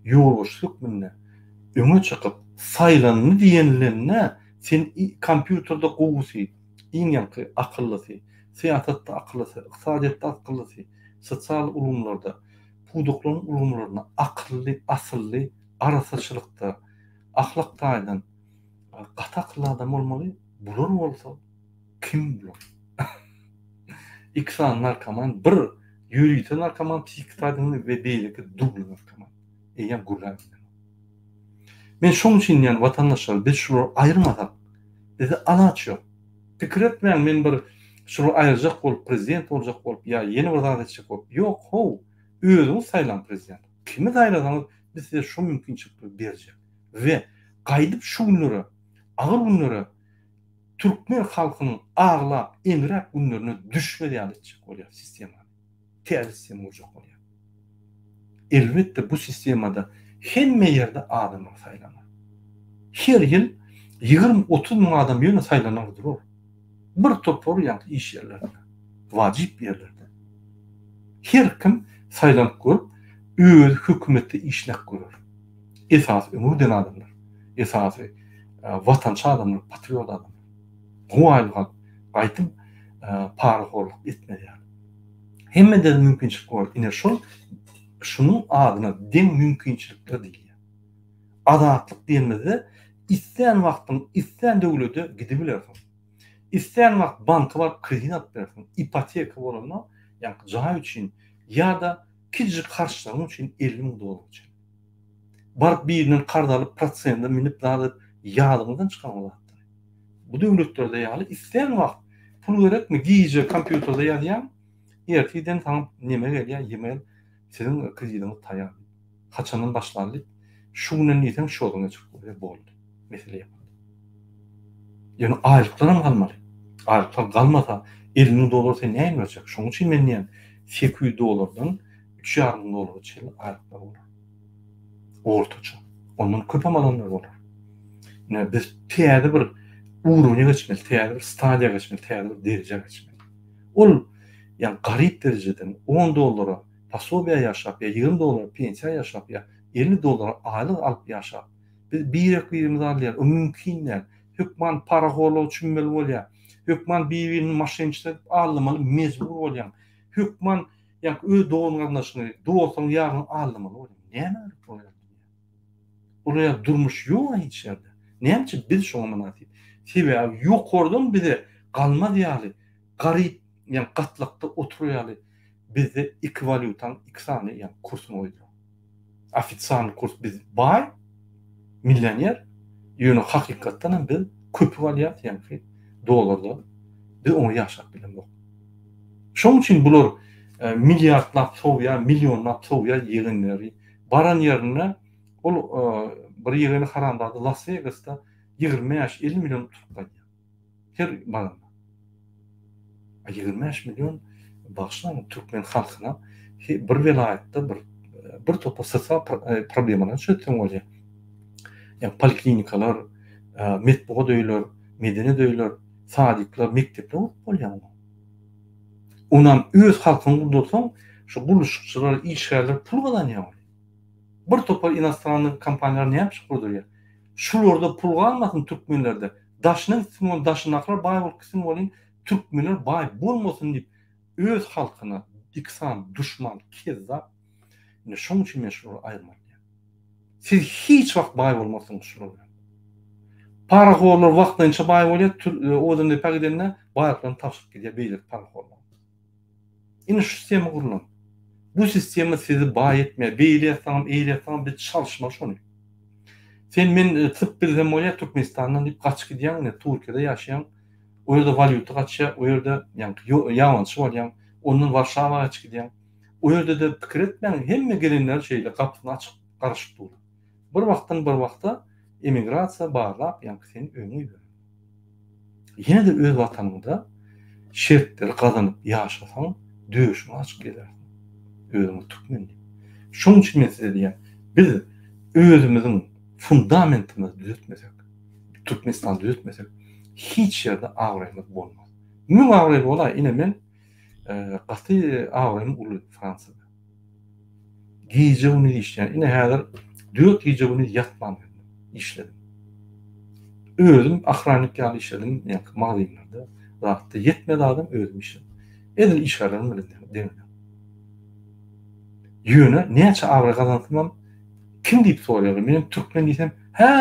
ýolbaşçysy hökmünde öňe çykyp saýlandy diýenilende sen kompýuterde gowusy, iň ýaňky akyllysy, syýasatda akyllysy, ykdysadyýetde akyllysy, sosial ulgamlarda, pudaklaryň ulgamlarynda akylly, asylly, arassaçylykda, ahlak taýdan gaty akylly adam bolmaly, bular bolsa kim bular? Iki sany narkoman, bir ýörite narkoman psihiki taýdan we beýleki dubly narkoman. Eýýäm gürläp bilenok. Men şoň üçin diýýän watandaşlar biz şulary aýyrmasak bizde alaç ýok. Pikir etmäň men bir şulary aýyrjak bolup prezident boljak bolup ýa ýene bir zat etjek bolup ýok how özüňiz saýlaň prezident. Kimi saýlasaňyz biz size şo mümkinçilikleri berjek. We gaýdyp şu günlere agyr günlere türkmen halkynyň aglap eňräp günlerine düşmez ýaly etjek bolýar sistemany. Täze sistema gurjak bolýar. Elbetde bu sistemada hemme ýerde adamlar saýlanar. Her ýyl 20-30 müň adam ýöne saýlanar durar. Bir topar ýaňky iş ýerlerinde, wajyp ýerlerde. Her kim saýlanyp görüp, özi hökümetde işläp görer. Esasy öňe giden adamlar, esasy watançy adamlar, patriot adamlar. Gowy aýlyk alyp, gaýtyp parahorluk etmez ýaly. Hemmede mümkinçilik bor. Ine şol şunuň adyna deň mümkinçilikler diýilýär. Azatlyk diýenimizde islän wagtyň islän döwlede gidibilersiň. Islän wagt banka baryp kredit alyp bilersiň. Ipoteka bolanda, ýagny jaý üçin ýa-da kiçijik harçlaryň üçin 50 müň dollara çenli. Baryp birinden karz alyp prosende münüp zat edip ýadyňyzdan çykaryň o zatlary. Bu döwletlerde ýaly islän wagt pul gerekmi gije kompýuterde ýazýaň ertirden saňa neme gelýär email siziň kredidiňiz taýýar diýip. Haçandan başlar diýip şu günden diýseň şoduňa geçirip bolýar boldy. Mesele ýapyldy. Ýöne aýlyklaram galmaly. Aýlyklar galmasa 50 müň dollar sen näme berjek? Şonuň üçin men diýýän 800 dollardan üç ýarym müň dollara çenli aýlyklar bolar. Ortaça. Ondan köpem alanlar bolar. Ine biz täze bir ugruna geçmeli, täze bir stadiýa geçmeli, täze bir derejä geçmeli. Ol ýa garyp derejeden 10 dollara posobiýa ýaşap ýa 20 dollara pensiýa ýaşap ýa 50 dollara aýlyk alyp ýaşap biz birek-birimizi alýar. O mümkin däl. Hökman parahorluga çümmeli bolýar. Hökman bir-birini moşenniçlik edip aldamaly mejbur bolýaň. Hökman Ýa öz dogan-garyndaşyňy, dostuňy, ýaryňy aldamaly bolýaň. Nämä gerek bu ýaly dünýä? Olar ýaly durmuş ýog-a hiç ýerde. Näme üçin biz şoňa mynasyp? Sebäbi ýokardan bize galmaz ýaly garyp, ýagny gatlakda oturar ýaly bizde iki walýutaň iki sany ýagny kursuny goýdular. Ofitsialnyý kurs biz baý, millioner, ýöne hakykatdan hem biz köpük alýarys, ýagny dollarda biz oňa ýaşap bilemok. Şonuň üçin bular e, milliardlap sowýar, millionlap sowýar ýegenleri. Baran ýerinde ol e, bir ýegeni haramzada Las Vegasda 25-50 million tutup gaýdýar. Her baranda. A 25 million bagyşlaň türkmen halkyna bir welaýatda bir bir topar sosial e, problemalary çözseň bolýar. Ýa poliklinikalar, e, metbugat öýler, medeniýet öýler, sadikler, mekdepler gurup bolýar oňa. Onam öz halkyňy gurdursaň, şu gurluşykçylar, işgärler pul gazanýar. Bir topar inostrannyý kompaniýalar näme üçin gurdurýar? Şularda pul galmasyn türkmenlerde. Daşyna gitsin ol daşyndakylar baý bolup gitsin welin türkmenler baý bolmasyn diýip öz halkyna iki sany duşman kezzap ine şoň üçin men şulary aýyrmaly diýýän. Siz hiç wagt baý bolmarsyňyz şular bilen. Parahorlar wagtlaýynça baý bolýar owadan depä gidende baýlyklaryny tabşyryp gidýär beýleki parahorlara. Ine şu sistema gurlan. Bu sistema sizi baý etmeýär. Beýle ýatsaňam, eýle ýatsaňam biz çalyşmaly şony. Sen men e, syp bilsem bolýar Türkmenistandan diýip gaçyp gidýäň, ine Türkiýede ýaşaýaň. O ýerde walýuta gaçýar, o ýerde ýaňky ýabançy bolýaň. Ondan Warşawa gaçyp gidýäň. O ýerde-de pikir etmäň, hemme gelenler şeýle gapysyny açyp garaşyp dur. Bir wagtdan bir wagta emigrasiýa barlap ýaňky seni öňe iberer. Ýene-de öz watanyňda şertleri gazanyp ýaşasaň, döşüňi açyp gezersiň. Özüňi türkmen diýip. Şonuň üçin men size diýýän, biz özümiziň fundamentimizi düzetmesek, Türkmenistany düzetmesek, hiç ýerde abraýymyz bolmaz. Müň abraýly bolaý, ine men gaty abraýym uly Fransiýada. Gije-gündiz işleýän. Ine häzir dört gije-gündiz ýatman geldim, işledim. Özüm ahranik ýaly işledim, ýa-da magazynlarda, zatda ýetmedi adam özüm işledim. Edil işgärlerim bilen deňedim. Ýöne näçe abraý gazansamam kim diýip soraýarlar. Menem türkmen diýsem, hä,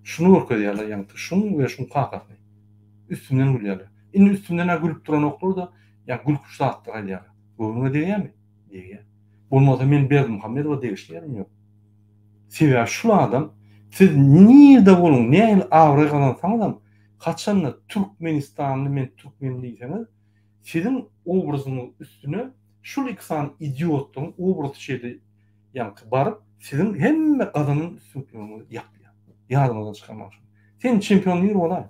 şuny görkezýärler, ýagny şuň we şuň kakasyny. Üstümden gülýärler. Indi üstümden-ä gülüp duranoklar-da, ýa gülkünç zatlar aýdýarlar. Göwnüňe degýärmi? Degýär. Bolmasa men Berdimuhamedowa degişli ýerim ýok. Sebäbi şul adam Siz nirde boluň, nähili abraý gazansaňyzam, haçanda türkmenistanly men türkmen diýseňiz, siziň obrazyňyzyň üstüne şul iki sany idiotlaryň obrazy şeýle ýaňky baryp, siziň hemme gazanan üstünlikleriňizi ýapýar. Ýadyňyzdan çykarmaň şuny. Sen çempion mir bolaý.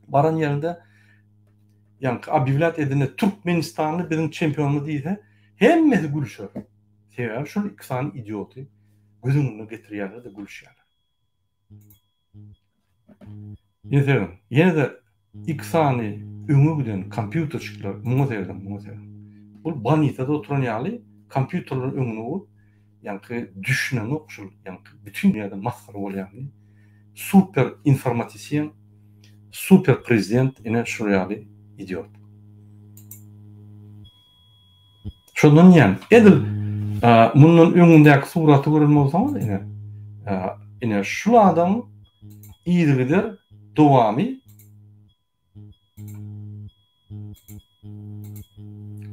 Baran ýeriňde ýaňky obýawlýat edende türkmenistanly biziň çempionymyz diýse, hemmesi gülüşer. Sebäbi şol iki sany idioty göz öňüne getirýärler-de gülüşýärler. Ine serediň, ýene-de iki sany öňe giden kompýuterçikler, muňa serediň, muňa serediň. Bul bolnisada oturan ýaly kompýuterleriň öňüne bolup, ýaňky düşünenok şul, ýaňky bütin dünýäde masgara bolýanyny. Super informatisyen, super prezident ine şul ýaly idiot. Şondan diýýän, edil mundan öňündäki suraty gören bolsaňyz, ine, ine şul adamyň yzygider dowamy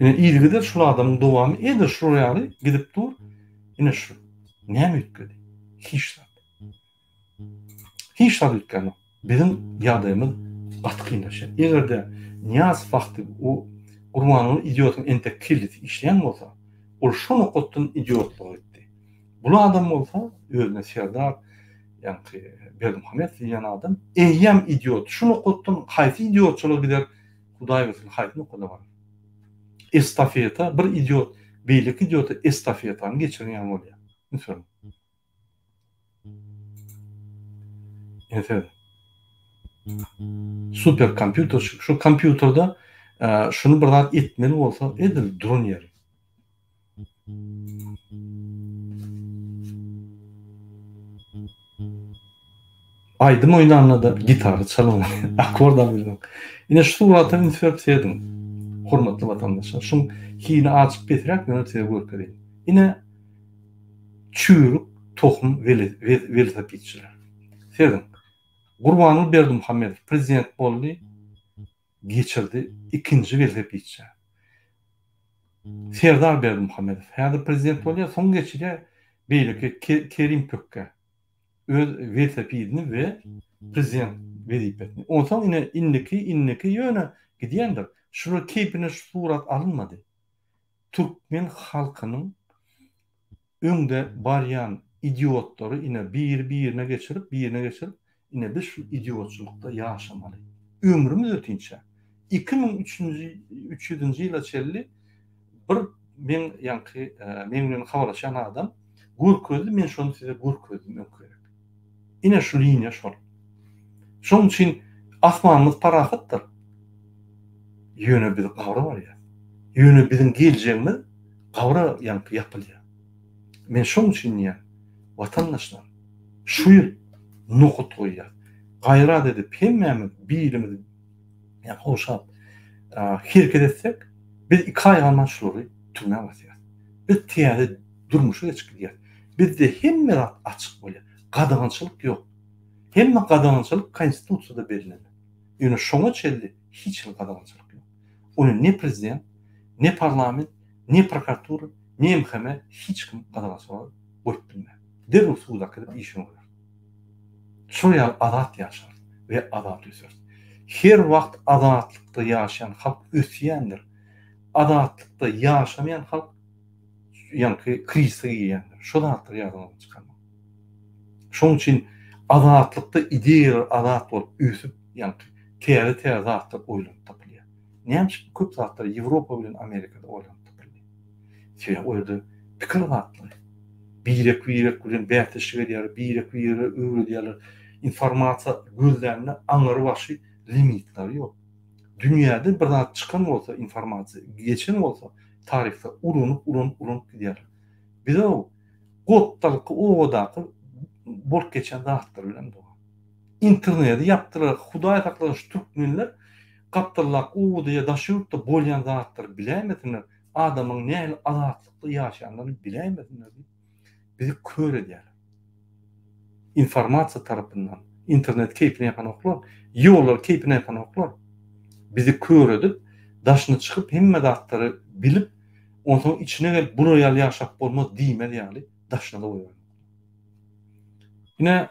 ine yzygider şul adamyň dowamy edil şul ýaly gidip dur. Ine şu. Näme üýtgedi? Hiç zat. Hiç zat üýtgänok. Biziň ýagdaýymyz gaty kynlaşýar. Eger-de Nyýazow wagty o Gurbanguly idiotyň entek kellesi işleýän bolsa, ol şo nokatdan idiotlyga gitdi. Bul adam bolsa, özüne serdar, ýaňky Berdimuhamedow diýýän adam eýýäm idiot. Şu nokatdan haýsy idiotçylyga gider, Hudaý bilsin, haýsy nokada barar. Estafeta, bir idiot beýleki idiota estafetany geçiren ýaly bolýar. Üns beriň. Eser. Super kompýuter şu kompýuterde şuny bir zat etmeli bolsa edil duran ýeri. Aýdym oýnanda-da gitara çalmaly, akord bilmek. Ine şu surata üns berip serediň. Hormatly watandaşlar, şuň hili azjyk pesräk ýöne size görkezeýin. Ine Çüýrük tohum welosipedçiler. Serediň. Gurbanguly Berdimuhamedow prezident boldy, geçirdi ikinji welosipedçä. Serdar Berdimuhamedow häzir prezident bolýar, soň geçirýär beýleki Kerim Pökgä öz welosipedini we prezident wezipesini. Onsoň ine indiki, indiki ýöne gidýändir. Şular keýpine şu surat alynmady. Türkmen halkynyň öňde barýan idiotlary ine biri birine geçirip birine geçirip ine biz şu idiotçylykda ýaşamaly. Ömrümiz ötinçä. 2003-nji 300-nji ýyla çenli bir meň ýaňky meň bilen habarlaşýan adam görkezdi men şony size görkezdim öňki gezek. Ine şu liniýa şol. Şonuň üçin asmanymyz parahatdyr. Ýöne biz gabra barýas. Ýöne biziň geljegimiz gabra ýaňky ýapylýar. Men şonuň üçin diýýän, watandaşlar, şu ýyl nokat goýýas. Gaýrat edip hemmämiz birimiz ýa gowşap hereket etsek, biz iki aý galman şulary türmä basýas. Biz täze durmuşa geçip gidýäs. Bizde hemme zat açyk bolýar. Gadagançylyk ýok. Hemme gadagançylyk konstitusiýada bellenen. Ýöne şoňa çenli hiç hili gadagançylyk ýok. Ony ne prezident, ne parlament, ne prokuratura, ne MHM hiç kim gadagançylyga goýup bilmez. Derrew suda äkidip işini görer. Şol ýaly azat ýaşarys we azat öseris. Her wagt azatlykda ýaşaýan halk ösýändir. Azatlykda ýaşamaýan halk ýaňky krizise girýändir. Şo zatlary ýadyňyzdan çykarmaň. Şonuň üçin azatlykda ideýalar azat bolup ösüp, ýaňky täze-täze zatlar oýlanyp tapylýar. Näme üçin köp zatlar Ýewropa bilen Amerikada oýlanyp tapyldy? Sebäbi o ýerde pikir azatlygy. Birek-birek bilen bäsdeşlik edýärler, birek-birege öwredýärler. Informasiýa gözlände aňyry başy limitleri ýok. Dünýäde bir zat çykan bolsa, informasiýa geçen bolsa, taryhda ulanyp, ulanyp, ulanyp gidýärler. Bize gotdalky obadaky bolup geçen zatlar bilen bu. Interneti ýapdylar, Hudaý saklasyn şu türkmenler gapdaldaky obada ýa daşary ýurtda bolýan zatlary biläýmesinler, adamyň nähili azatlykda ýaşaýanlaryny biläýmesinler diýip bizi kör edýärler. Informasiýa tarapyndan internet keýpine ýapanoklar, ýollary keýpine ýapanoklar. Bizi kör edip, daşyna çykyp hemme zatlary bilip, onsoň içine gelip bular ýaly ýaşap bolmaz diýmez ýaly daşyna-da goýberenoklar. Ine,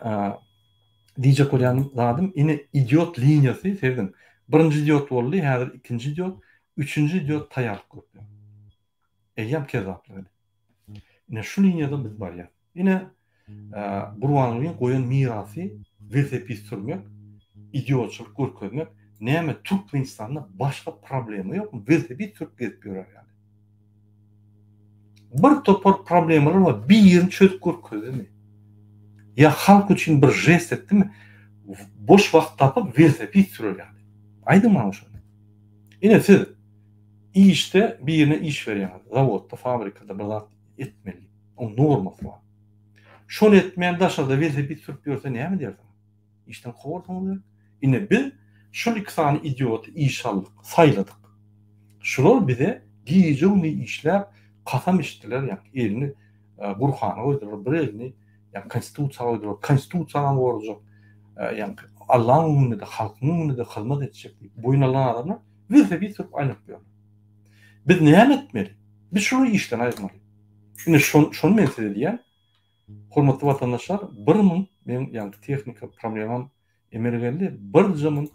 diýjek bolýan zadym, ine idiot liniýasy, serediň. Birinji idiot boldy, häzir ikinji idiot, üçünji idiot taýýarlyk görüp ýör. Eýýäm kezzaplyk edip. Ine şu liniýada biz barýas. Ine Gurbangulyň goýan mirasy welosiped sürmek, idiotçylyk görkezmek, näme Türkmenistanda başga problema ýokmy welosiped sürüp gezip ýörer ýaly. Bir topar problemalar bar, birini çözüp görkezdimi? Ýa halk üçin bir žest etdimi? Boş wagt tapyp welosiped sürer ýaly. Aýdyň maňa şony. Ine siz işde birine iş berýäňiz, zawodda, fabrikada bir zat etmeli. Oň normasy bar. Şony etmän daşarda welosiped sürüp ýörse näme diýersiňiz? Işden kowarsyňyz gerek. Ine biz şul iki sany idioty işe aldyk, saýladyk. Şular bize gije-gündiz işläp kasam içdiler, ýa elini Gurhana goýdular, bir elini ýa konstitusiýa goýdular, konstitusiýany gorajak, ýa Allaň öňünde-de, halkyň öňünde-de hyzmat etjek diýip boýun alan adamlar welosiped sürüp aýlanyp ýörler. Biz näme etmeli? Biz şulary işden aýyrmaly. Ine şony men size diýýän. Hormatly watandaşlar, bir munt meň ýaňky tehnika problemam emele geldi. Birje munt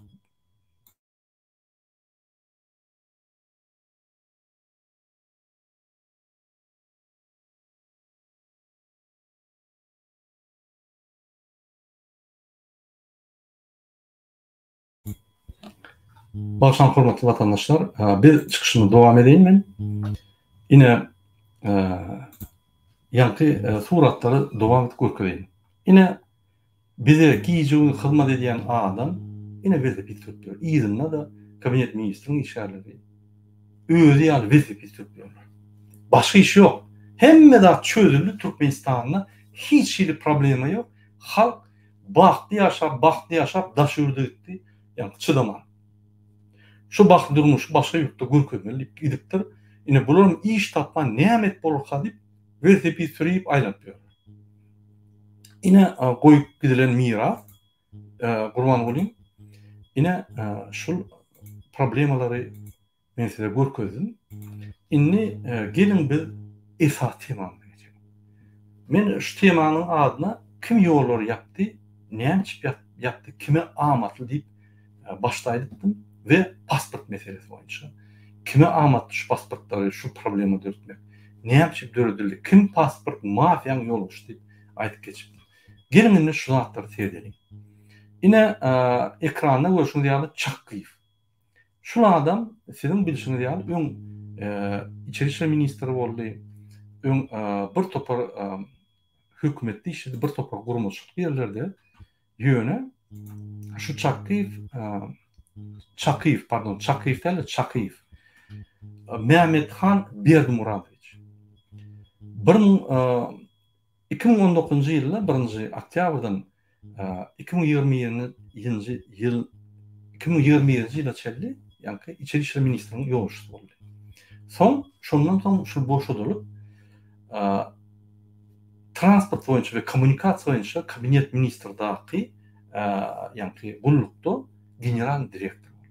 Bagyşlaň hormatly watandaşlar, biz çykyşymy dowam edeýin men. Ine, ýaňky suratlary dowam edip görkezeýin. Ine, bize gije-gündiz hyzmat edýän adam, ine welosiped sürüp ýör. Yzynda-da kabinet ministriň işgärleri özi ýaly welosiped sürüp ýörler. Başga iş ýok. Hemme zat çözüldi Türkmenistanda, hiç hili problema ýok. Halk Bagtly ýaşap, bagtly ýaşap daş ýurda gitdi, ýaňky çydaman. Şu bagtly durmuşy başga ýurtda görkezmeli diýip gidipdir. Ine bularam iş tapman näme edip bolarka diýip welosiped sürüp aýlanyp ýörler. Ine goýup gidilen miras Gurbangulyň. Ine şul problemalary Men size görkezdim. Indi geliň biz esasy temamyza geçeliň. Men şu temanyň adyna kim ýollary ýapdy, näme üçin ýapdy, kime amatly diýip başda aýdypdym we pasport meselesi boýunça. Kime amatly şu pasportlary, şu problema döretmek? Näme üçin döredildi? Kim pasport mafiýaň ýolbaşçysy diýip aýdyp geçipdim. Geliň indi şu zatlary seredeliň. Ine ekranda görşüňiz ýaly Çakgyýew. Şul adam siziň bilşiňiz ýaly öň içeri işler ministri boldy. Öň bir topar hökümetde işledi, bir topar guramaçylykly ýerlerde. Ýöne şu Çakyýew Çakyýew, pardon, Çakyýew däl-de Çakyýew. Mehmethan Berdimuradowiç. Bir 2019-njy ýylda birinji oktýabrdan 2021-nji ýyl 2021-nji ýyla çenli ýaňky içeri işler ministriniň ýolbaşçysy boldy. Soň şondan soň şul boşadylyp transport boýunça we kommunikasiýa boýunça kabinet ministrdaky ýaňky gullukda general direktor boldy.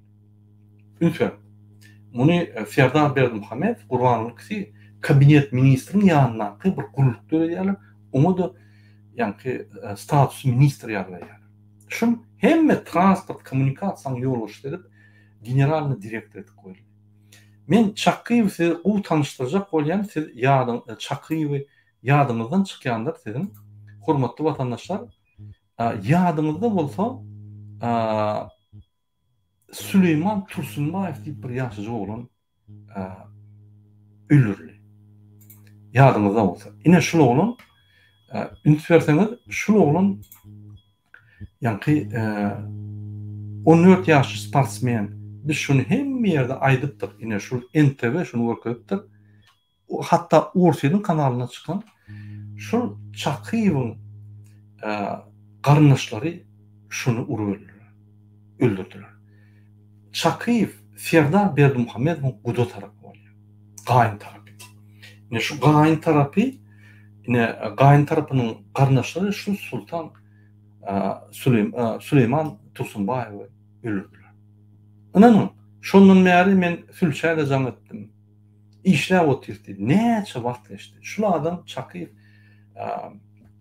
Üns beriň. Muny Serdar Berdimuhamedow Gurbanguly ikisi kabinet ministriň ýanyndaky bir gulluk döredýärler. Oňa-da ýaňky statusy ministr ýaly berýärler. Şul hemme transport kommunikasiýanyň ýolbaşçysy edip generalnyý direktor edip goýuldy. Men Çakyýewi size gowy tanyşdyrjak bolýan, siz ýadyň Çakyýewi ýadyňyzdan çykýandyr siziň hormatly watandaşlar. Ýadyňyzda bolsa Süleýman Tursunbaýew diýip bir ýaşajyk oglan öldürildi. Ýadyňyzda bolsa. Ine şul oglan üns berseňiz şul oglan ýaňky 14 ýaşly sportsmen. Biz şuny hemme ýerde aýdypdyk. Ine şul NTV şuny görkezipdir. Hatda Orsýetiň kanalynda çykan şol Çakyýewiň garyndaşlary şuny urup öldürdiler. Öldürdiler. Çakyýew Serdar Berdimuhamedowyň guda tarapy bolýar. Gaýyn tarapy. Ine şu gaýyn tarapy, ine gaýyn tarapynyň garyndaşlary şu Sultan Süleýman Tursunbaýewi öldürdiler. Ynanyň, şondan bäri men sülçä-de jaň etdim. Işläp otyrys diýdi. Näçe wagt geçdi. Şul adam Çakyýew.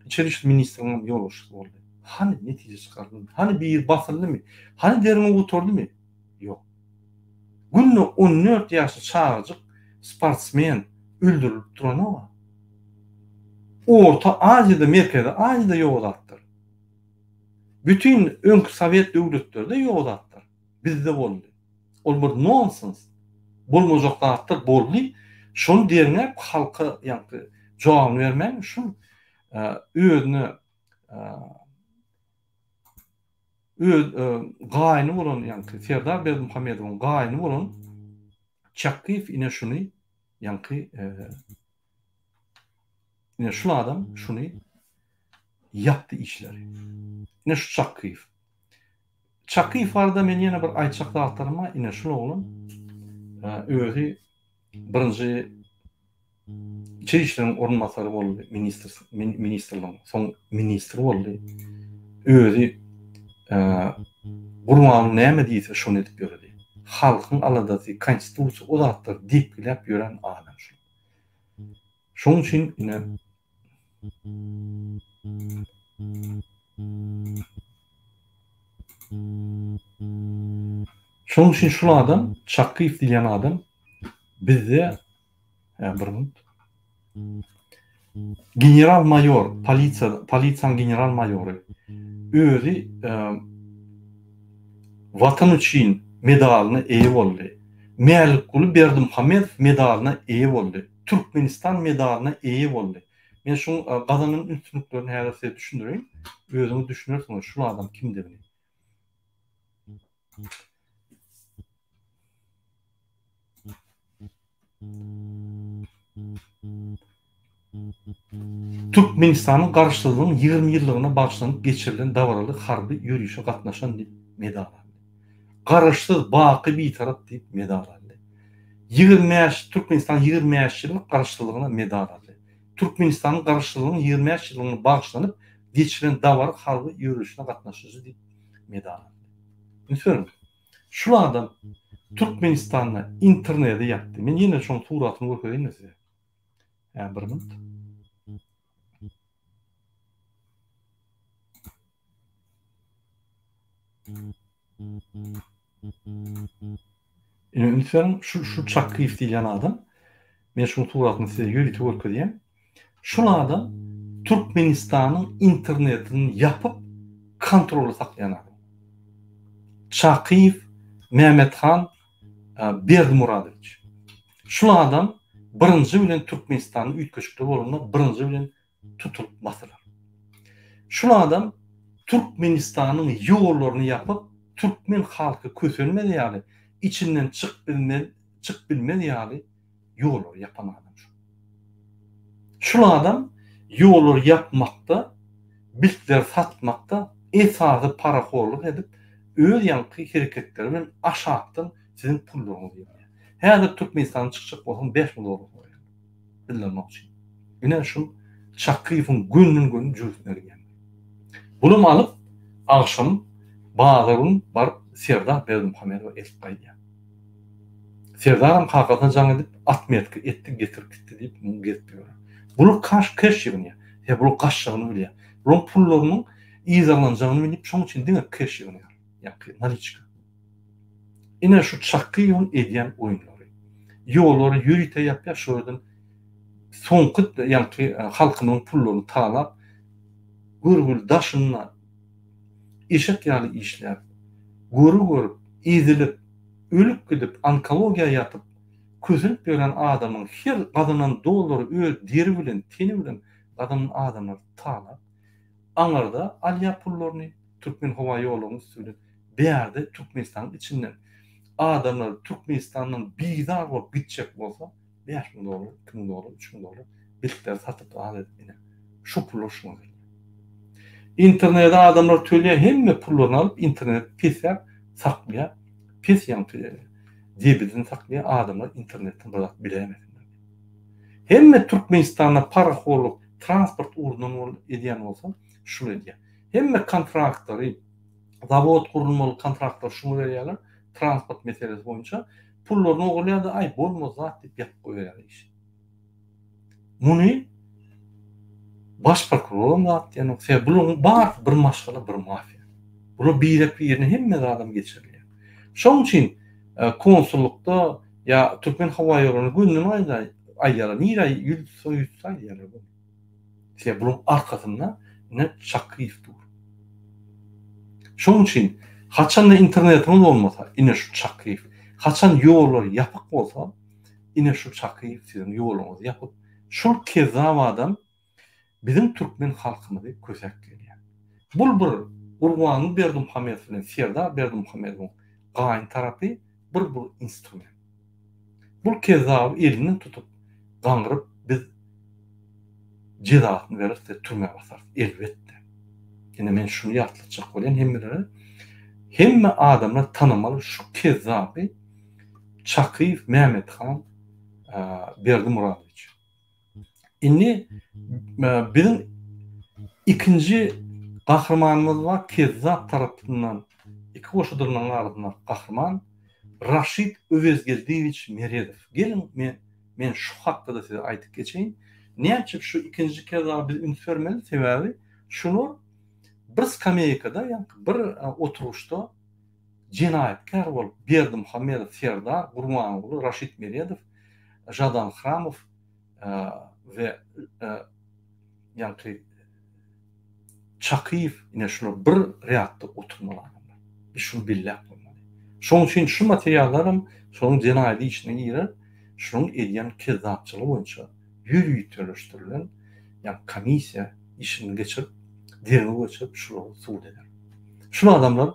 Içeri işler ministriniň ýolbaşçysy boldy. Hany netije çykaryldymy? Hany biri basyldymy? Hany derňew gutardymy? Ýok. Günde 14 ýaşly çagajyk sportsmen öldürilip duranok-a. Orta Aziýada, Merkezi Aziýada ýok zatlar. Bütin öňki sowet döwletlerde ýok zatlar. Bizde boldy. Ol bir nonsens. Bolmajak zatlar boldy. Şony derňäp halka ýaňky jogabyny bermäň şul özüne öz gaýyny bolan ýaňky Serdar Berdimuhamedowyň gaýyny bolan Çakgyýew ine şuny ýaňky ine şul adam şuny ýapdy işleri. Ine şu Çakgyýew. Çakyýew barada men ýene bir aýtjak zatlarym bar, ine şul oglan özi birinji içeri işleriň orunbasary boldy, ministr ministrligiň, soň ministr boldy. Özi Gurbanguly näme diýse şony edip ýöredi. Halkyň aladasy, konstitusiýa o zatlary depgiläp ýören adam şul. Şonuň üçin ine Şonuň üçin şul adam, Çakgyýew diýilýän adam bizde, hä bir minut. General maýor, polisiýa, polisiýanyň general maýory. Özi Watan üçin medalyna eýe boldy. Mälikguly Berdimuhamedow medalyna eýe boldy. Türkmenistan medalyna eýe boldy. Men şuň gazanan üstünliklerini häzir size düşündireýin. Özüňiz düşünersiňiz şul adam kimdigini. Türkmenistanyň Garaşsyzlygynyň 20 ýyllygyna bagyşlanyp geçirilen dabaraly harby ýörişe gatnaşan diýip medal aldy. Garaşsyz, baky Bitarap diýip medal aldy. 25 Türkmenistanyň 25 ýyllyk Garaşsyzlygyna medal aldy. Türkmenistanyň Garaşsyzlygynyň 25 ýyllygyna bagyşlanyp geçirilen dabara harby ýörişine gatnaşyjy diýip medal aldy. Üns beriň. Şul adam Türkmenistanda interneti ýapdy. Men ýene şoň suratyny görkezeýin size. Hä, bir minut. Ine üns beriň, şu şu Çakgyýew diýilýän adam, men şuň suratyny size ýörite görkezýän. Şul adam Türkmenistanyň internetini ýapyp, kontrolda saklaýan adam. Çakyýew Mehmethan Berdimuradowiç. Şul adam birinji bilen Türkmenistanda üýtgeşikler bolanda birinji bilen tutulyp basylar. Şul adam Türkmenistanyň ýollaryny ýapyp, türkmen halky kösenmez ýaly, içinden çyk bilmez, çyk bilmez ýaly ýollary ýapan adam şul. Şul adam ýollary ýapmakda, biltleri satmakda esasy parahorlyk edip, öz ýaňky hereketleri bilen aşakdan siziň pullaryňyzy ýygnaýar. Häzir Türkmenistandan çykjak bolsaň 5000 dollar soraýarlar. Bildirmek üçin. Ine şu Çakyýewiň gönden-göni jübüsine girýän. Bulam alyp, agşam bazar gün baryp Serdar Berdimuhamedowa eltip gaýdýar. Serdaram kakasyna jaň edip, atmetka etdi, getirip gitdi diýip, muny gezip ýör. Bular kaş keş ýygnaýar. Sebäbi bular gaçjagyny bilýär. Bularyň pullarynyň yzarlanjagyny bilip, şonuň üçin diňe keş ýygnaýar. Ýa-ki naliçka. Ine şu Çakyýewiň edýän oýunlary. Ýollary ýörite ýapýar, şo ýerden soňky ýaňky halkymyzyň pullaryny talap, görgüli daşynda eşek ýaly işläp, göri görüp, ezilip, ölüp gidip, onkologiýa ýatyp, kösenip ýören adamyň her gazanan dollary öz deri bilen, teni bilen gazanan adamlary talap, aňyrda alýar pullaryny, Türkmenhowaýollaryň üsti bilen bärde Türkmenistanyň içinden adamlar Türkmenistandan bizar bolup gitjek bolsa 5000 dollar, 2000 dollar, 3000 dollar biletleri satyp zat edip ine şu pullar şuňa gelýär. Internete adamlar töleýär, hemme pullaryny alyp internet pesäp saklaýar. Pes ýaňky debidini saklaýar, adamlar internetden bir zat biläýmesinler. Hemme Türkmenistanda parahorluk transport ugrundan bol edýän bolsa şuny edýär. Hemme kontraktlary zawod gurulmaly kontraktlary şuňa berýärler, transport meselesi boýunça pullaryny ogurlaýar-da, aý bolmaz zat diýip ýapyp goýberýärler işi. Muny. Baş prokuroram zat diýenok. Sebäbi bularyň barysy bir maşgala, bir mafiýa. Bular birek-birine hemme zadam geçirilýär. Şonuň üçin konsullykda ýa Türkmen howa ýollaryna gönden aýdýarlar. Nirä ýüz tutsa ýüz tutsa aýdýarlar bunu. Sebäbi bularyň arkasynda ine Çakyýew dur. Şonuň üçin haçanda internetiňiz bolmasa, ine şu Çakyýew. Haçan ýollar ýapyk bolsa, ine şu Çakyýew siziň ýoluňyzy ýapyp, şol kezzap adam biziň türkmen halkymyzy kösäp gelýär. Bul bir Gurbanguly Berdimuhamedow bilen Serdar Berdimuhamedowyň gaýyn tarapy bir bul instrument. Bul kezzaby elinden tutup gaňryp biz jezasyny bereris we türmä basarys. Elbetde. Ine men şuny ýatlatjak bolýan hemmelere. Hemme adamlar tanamaly şu kezzaby Çakyýew Mehmethan Berdimuradowiç. Indi biziň ikinji gahrymanymyz bar, kezzap tarapyndan iki goşa dyrnagyň arasyndaky gahryman Raşid Öwezgeldiýewiç Meredow. Geliň men men şu hakda-da size aýdyp geçeýin. Näçe şu ikinji kezzaba biz üns bermeli, sebäbi şular bir skameýkada, ýaňky bir oturyşda jenaýatkär bolup Berdimuhamedow Serdar, Gurbanguly, Raşid Meredow, Žadan Hramow we ýaňky Çakyýew ine şular bir rýadda oturmaly adamlar. Biz şuny belläp goýmaly. Şonuň üçin şu materiallaram şonuň jenaýat işine girer, şunuň edýän kezzapçylygy boýunça ýöriteleşdirilen ýagny komissiýa işini geçirip, derňew geçirip şulary sud eder. Şul adamlar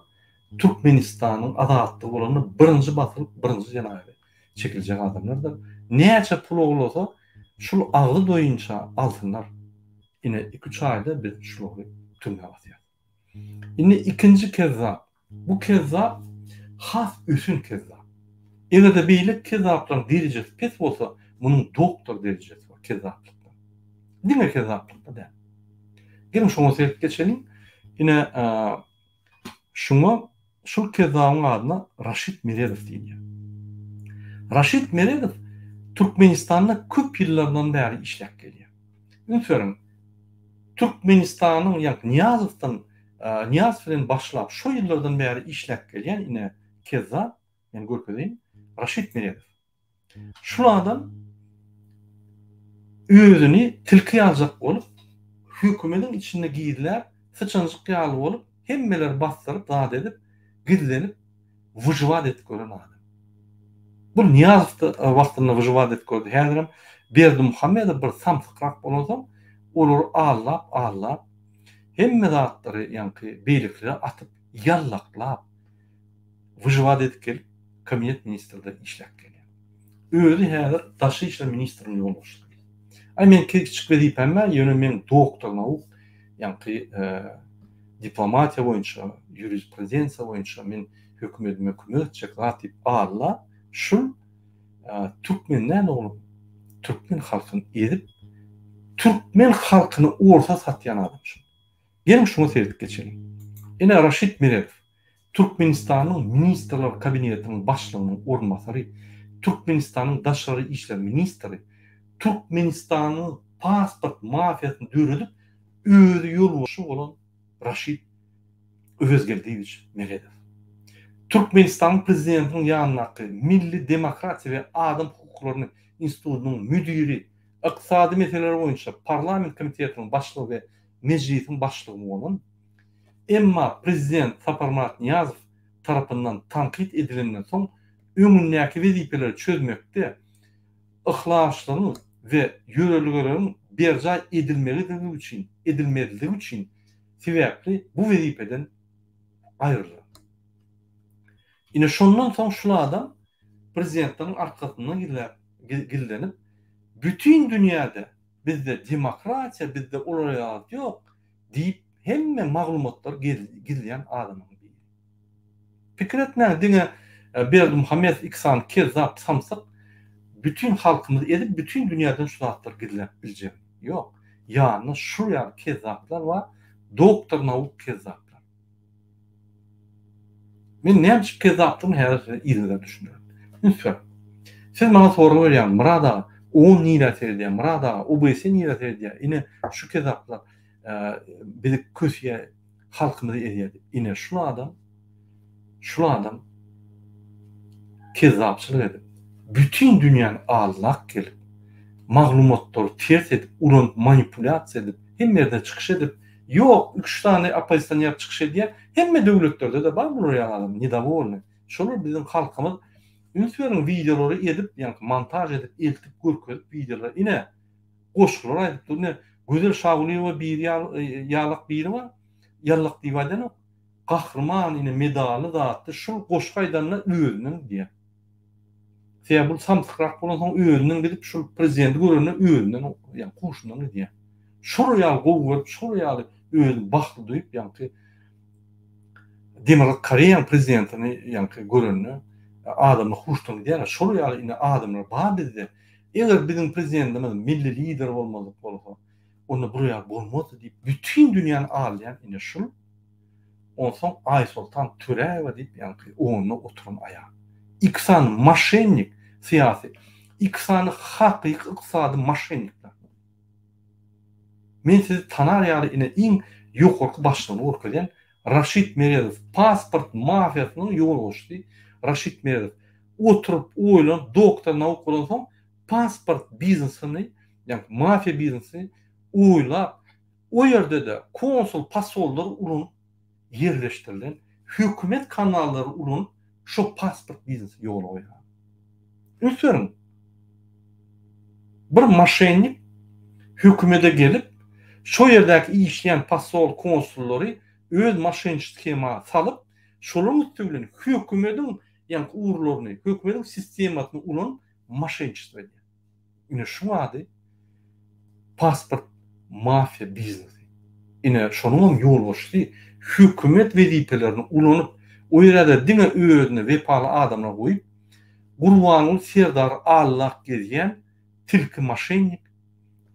Türkmenistanyň azatlygy bolanda birinji basylyp, birinji jenaýata çekiljek adamlardyr. Näçe pul oglasa, şul agzy doýynça alsynlar. Ine, iki-üç aýda biz şulary türmä basýas. Indi ikinji kezzap. Bu kezzap has ösen kezzap. Eger-de beýleki kezzaplaryň derejesi pes bolsa, munuň doktor derejesi bar kezzaplykda. Diňe kezzaplykda däl. Geliň şoňa seredip geçeliň. Ine, şuňa şul kezzabyň adyna Raşid Meredow diýilýär. Raşid Meredow Türkmenistanda köp ýyllardan bäri işläp gelýär. Üns beriň, Türkmenistanyň ýa Nyýazowdan Nyýazow bilen başlap şo ýyllardan bäri işläp gelýän ine kezzap, men görkezeýin, Raşid Meredow. Şul adam özüni tilki ýaljak bolup, hökümediň içinde gizläp, syçanjyk ýaly bolup, hemmeleri basdyryp, zat edip, gizlenip, wyžywat edip gören adam. Bu Nyýazow wagtynda wyžywat edip gördi. Häzirem Berdimuhamedow bir samsykrak bolansoň, olary aldap, aldap, hemme zatlary ýaňky beýlekilere atyp, ýallaklap, wyžywat edip gelip, kabinet ministrde işläp gelýär. Özi häzir daşary işler ministriniň ýolbaşçysy. Aý men kiçijik wezipäm bar, ýöne men doktor nauk, ýaňky diplomatiýa boýunça, ýurisprudensiýa boýunça men hökümetime kömek etjek zat diýip alla şul türkmen däl oglum, türkmen halkyny ezip, türkmen halkyny orsa satýan adam şul. Geliň şuňa seredip geçeliň. Ine Raşid Meredow, Türkmenistanyň Ministrler Kabinetiniň Başlygynyň orunbasary, Türkmenistanyň Daşary işler ministri, Türkmenistanyň pasport mafiýasyny döredip, özi ýolbaşçy bolan Raşid Öwezgeldiýewiç Meredow. Türkmenistanyň Prezidentiniň ýanyndaky Milli demokratiýa we adam hukuklaryny institutynyň müdiri, ykdysady meseleler boýunça parlament komitetiniň başlygy we Mejlisiň başlygy bolan, emma prezident Saparmyrat Nyýazow tarapyndan tankyt edilenden soň öňündäki wezipeleri çözmekde yhlaslygyň we ýörelgeleriň berjaý edilmegidigi üçin edilmezligi üçin sebäpli bu wezipeden aýrylar. Ine şondan soň şul adam prezidentleriň arkasyndan gizläp gizlenip bütin dünýäde bizde demokratiýa bizde olar ýaly zat ýok diýip hemme maglumatlary gizleýän adamlaryň biri. Pikir etmäň diňe Berdimuhamedow iki sany kezzap samsyk bütin halkymyzy ezip bütin dünýäden şu zatlary gizläp biljegini. Ýok. Ýanynda şul ýaly kezzaplar bar doktor nauk kezzaplar. Men näme üçin kezzapdygyny häzir size yzygider düşündirerin. Üns beriň. Siz maňa sorag berýäňiz, Myrat aga, On nirä seredýär, Myrat aga, OBS nirä seredýär, ine şu kezaplar bizi kösýär, halkymyzy ezýär diýip. Ine şul adam, şul adam kezzapçylyk edip, bütin dünýäni aldap gelip, maglumatlary ters edip, ulanyp, manipulýasiýa edip, hemme ýerde çykyş edip, ýok, üç sany oppozisioner çykyş edýär, hemme döwletlerde-de bar bular ýaly adam, nedowolny. Şolar biziň halkymyz üns beriň wideolary edip ýaňky montaž edip eltip görkezip wideolary ine goşgular aýdyp dur ine Gözel Şagulyýewa biri ýalak biri bar ýallak diýip aýdanok gahryman ine medally zatly şul goşgy aýdanda özünden gidýär. Sebäbi bul samsykrak bolansoň özünden gidip şul prezidenti görende özünden ýa huşundan gidýär. Şol ýaly gowy görüp şol ýaly özüni bagtly duýup ýaňky Demirgazyk Koreýanyň prezidentini ýaňky görende adamlar huşdan gidýärler. Şol ýaly ine adamlar bar bizde. Eger biziň prezidentimiz milli lider bolmadyk bolsa, onda bular ýaly bolmazdy diýip bütin dünýäni aldaýan ine şul. Onsoň Aýsoltan Töräýewa diýip ýaňky oňunda oturan aýal. Iki sany moşennik syýasy, iki sany hakyky ykdysady moşennikler. Men sizi tanar ýaly ine iň ýokarky başlygyny görkezýän Raşid Meredow pasport mafiýasynyň ýolbaşçysy Raşid Meredow oturyp oýlanyp doktor nauk bolansoň pasport biznesini ýagny mafiýa biznesini oýlap o ýerde-de konsul posollar ulanyp ýerleşdirilen hökümet kanallary ulanyp şo pasport biznesi ýola goýýar. Üns beriň. Bir moşennik hökümede gelip, şo ýerdäki işleýän posol, konsullary öz moşenniç shema salyp, şolaryň üsti bilen hökümediň ýaňky ugurlaryny, hökümediň sistemasyny ulanyp moşenniçestvo edýär. Ine şuň ady pasport mafiýa biznesi. Ine şonuňam ýolbaşçysy hökümet wezipelerini ulanyp, o ýere-de diňe özüne wepaly adamlar goýup, Gurbanguly Serdary allap gezýän tilki moşennik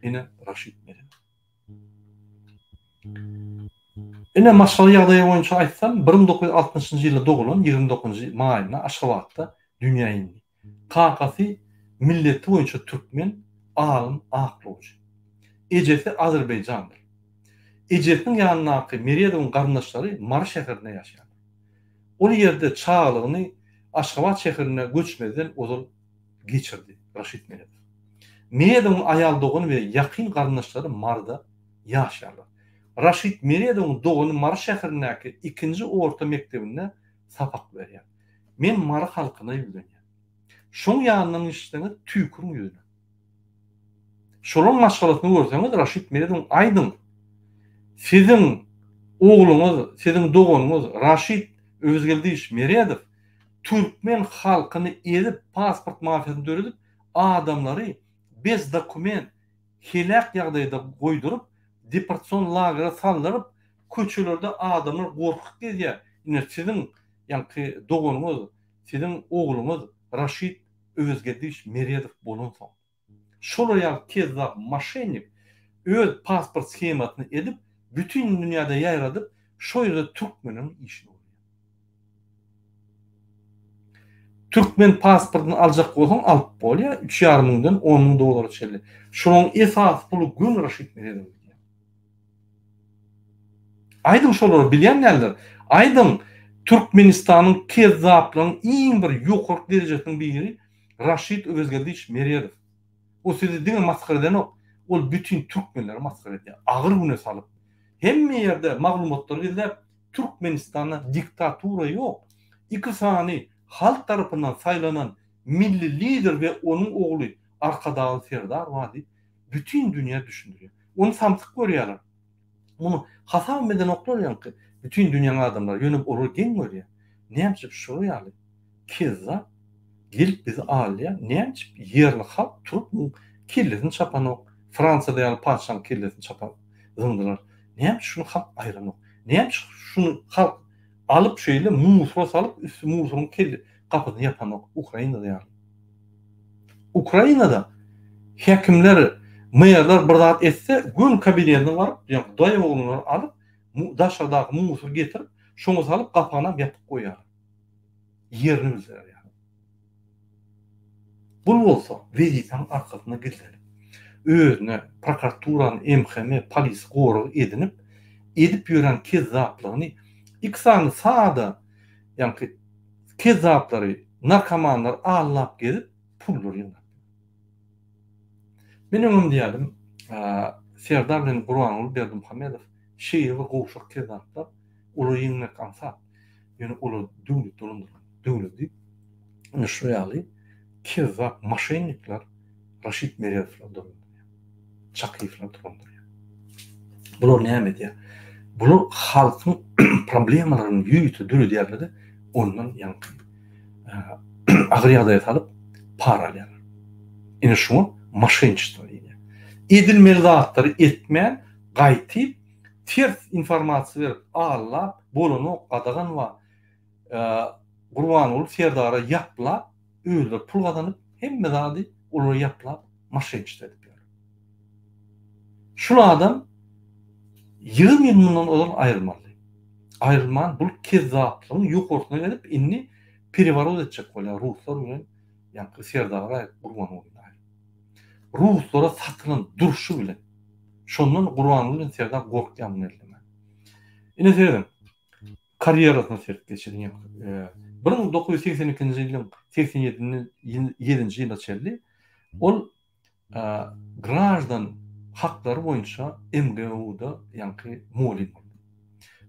ine Raşid Meredow. Ine maşgala ýagdaýy boýunça aýtsam, 1960-njy ýylda doglan, 29-njy maýynda Aşgabatda dünýä indi. Kakasy milleti boýunça türkmen, alym, aklawjy. Ejesi azerbaýjandyr. Ejesiniň ýanyndaky Meredowyň garyndaşlary Mary şäherinde ýaşaýarlar. Ol ýerde çagalygyny Aşgabat şäherine göçmezden ozal geçirdi Raşid Meredow. Meredowyň aýal dogany we ýakyn garyndaşlary Maryda ýaşaýarlar. Raşid Meredowyň dogany Mary şäherindäki ikinji orta mekdebinde sapak berýär. Men Mary halkyna ýüzlenýän. Şoň ýanyndan geçseňiz tüýküriň ýüzüne. Şolaň maşgalasyny görseňiz Raşid Meredowyň aýdyň. Siziň ogluňyz, siziň doganyňyz Raşid Öwezgeldiýewiç Meredow türkmen halkyny ezip pasport mafiýasyny döredip adamlary bez dokument heläk ýagdaýda goýduryp deportasion lagere saldyryp köçelerde adamlar gorkup gezýär. Ine siziň Ýaňky doganyňyz, siziň ogluňyz Raşid Öwezgeldiýewiç Meredow bolansoň. Şolar ýaly kezzap moşennik öz pasport shemasyny edip bütin dünýäde ýaýradyp şo ýerde türkmeniň işini görýär. Türkmen pasportyny aljak bolsaň alyp bolýar üç ýarym müňden on müň dollara çenli. Şolaryň esasy puly göni Raşid Meredowa gidýär. Aýdyň şolary bilýän däldir. Aýdyň Türkmenistanyň kezzaplaryň iň bir ýokarky derejesiniň biri Raşid Öwezgeldiýewiç Meredow. O sizi diňe masgara edenok, ol bütin türkmenleri masgara edýär. Agyr güne salyp. Hemme ýerde maglumatlary gizläp, Türkmenistanda diktatura ýok. Iki sany halk tarapyndan saýlanan milli lider we onuň ogly Arkadagly Serdar bar diýip bütin dünýä düşündirýär. Ony samsyk görýärler. Muny hasabam edenoklar ýaňky bütin dünýäň adamlary, ýöne olar geň görýär. Näme üçin şular ýaly kezzap gelip bizi alýar, näme üçin ýerli halk turup muň kellesini çapanok, Fransiýada ýaly patyşanyň kellesini çapap zyňdylar. Näme üçin şuny halk aýranok? Näme üçin şuny halk alyp şeýle musura salyp üsti musuryň kelle gapysyny ýapanok Ukrainada ýaly. Ukrainada häkimler, merler bir zat etse, göni kabinetine baryp, ýa daýy oglanlary alyp, daşardaky musury getirip, şoňa salyp gapagynam ýapyp goýýarlar. Ýerini bilseler ýaly. Bul bolsa wezipäň arkasynda gizlenip, özüne prokuraturany, MHM, polisi gorag edinip, edip ýören kezzaplygyny iki sany sada ýaňky kezzaplary, narkomanlary aldap gezip pullar ýygnap ýör. Men öňem diýýärdim, Serdar bilen Gurbanguly Berdimuhamedow şeýle bir gowşak kezzaplar, olary ýeňmek aňsat. Ýöne olar döwlet dolandyran, döwleti ine şu ýaly kezzap moşennikler Raşid Meredowlar dolandyrýar. Çakyýewler dolandyrýar. Bular näme edýär? Bular halkyň problemalaryny ýörite döredýärler-de, ondan ýaňky agyr ýagdaýa salyp para alýarlar. Ine şuňa moşenniçestvo diýilýär. Edilmeli zatlary etmän, gaýtyp ters informasiýa berip allap bolanok gadagan bar Gurbanguly serdara ýaplap özleri pul gazanyp hemme zady olara ýaplap moşenniçestvo edip ýör. Şul adam 20 ýyl mundan ozal aýrylmalydy. Aýrylman bul kezzaplygyň ýokarsyna gelip indi pereworot etjek bolýar ruslar bilen ýaňky serdary aýryp Gurbangulyny aýryp. Ruslara satylan durşy bilen. Şondan Gurbanguly bilen Serdar gorkýar muny ellemän. Ine serediň. Karýerasyna seredip geçeliň. 1982-nji ýylyň 87-nji ýyla çenli ol graždan haklary boýunça MGU-da ýaňky mugallym boldy.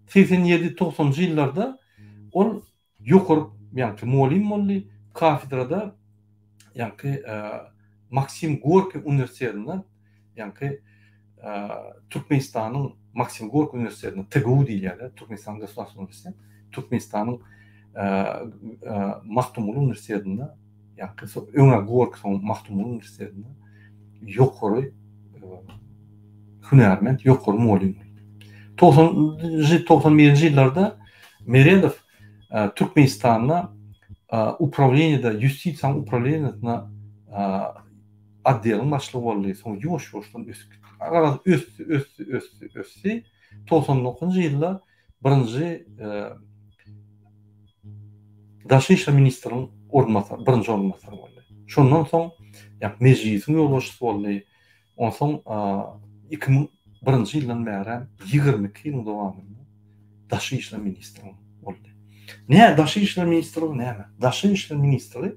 87-90-njy ýyllarda ol Ýokary ýaňky mugallym boldy, kafedrada ýaňky Maksim Gorkiý uniwersitetinde ýaňky Türkmenistanyň Maksim Gorkiý uniwersitetinde TGU diýilýär, Türkmenistanyň Gosudarstweniý uniwersitet, Türkmenistanyň Magtymguly uniwersitetinde ýaňky öňe Gorkiý soň Magtymguly uniwersitetinde ýokary hünärment, ýokary mugallym boldy. 90-njy, 91-nji ýyllarda Meredow Türkmenistanda uprawleniýede, ýustisiýanyň uprawleniýesinde otdeliň başlygy boldy, soň ýuwaş-ýuwaşdan ösüp gitdi. Garaz, ösdi, ösdi, ösdi, ösdi. 99-njy ýylda birinji Daşary işler ministriniň orunbasary, birinji orunbasary boldy. Şondan soň Mejlisiň ýolbaşçysy boldy. Onsoň 2001-nji ýyldan bäri 22 ýylyň dowamynda Daşary işler ministri boldy. Nä Daşary işler ministrligi näme? Daşary işler ministri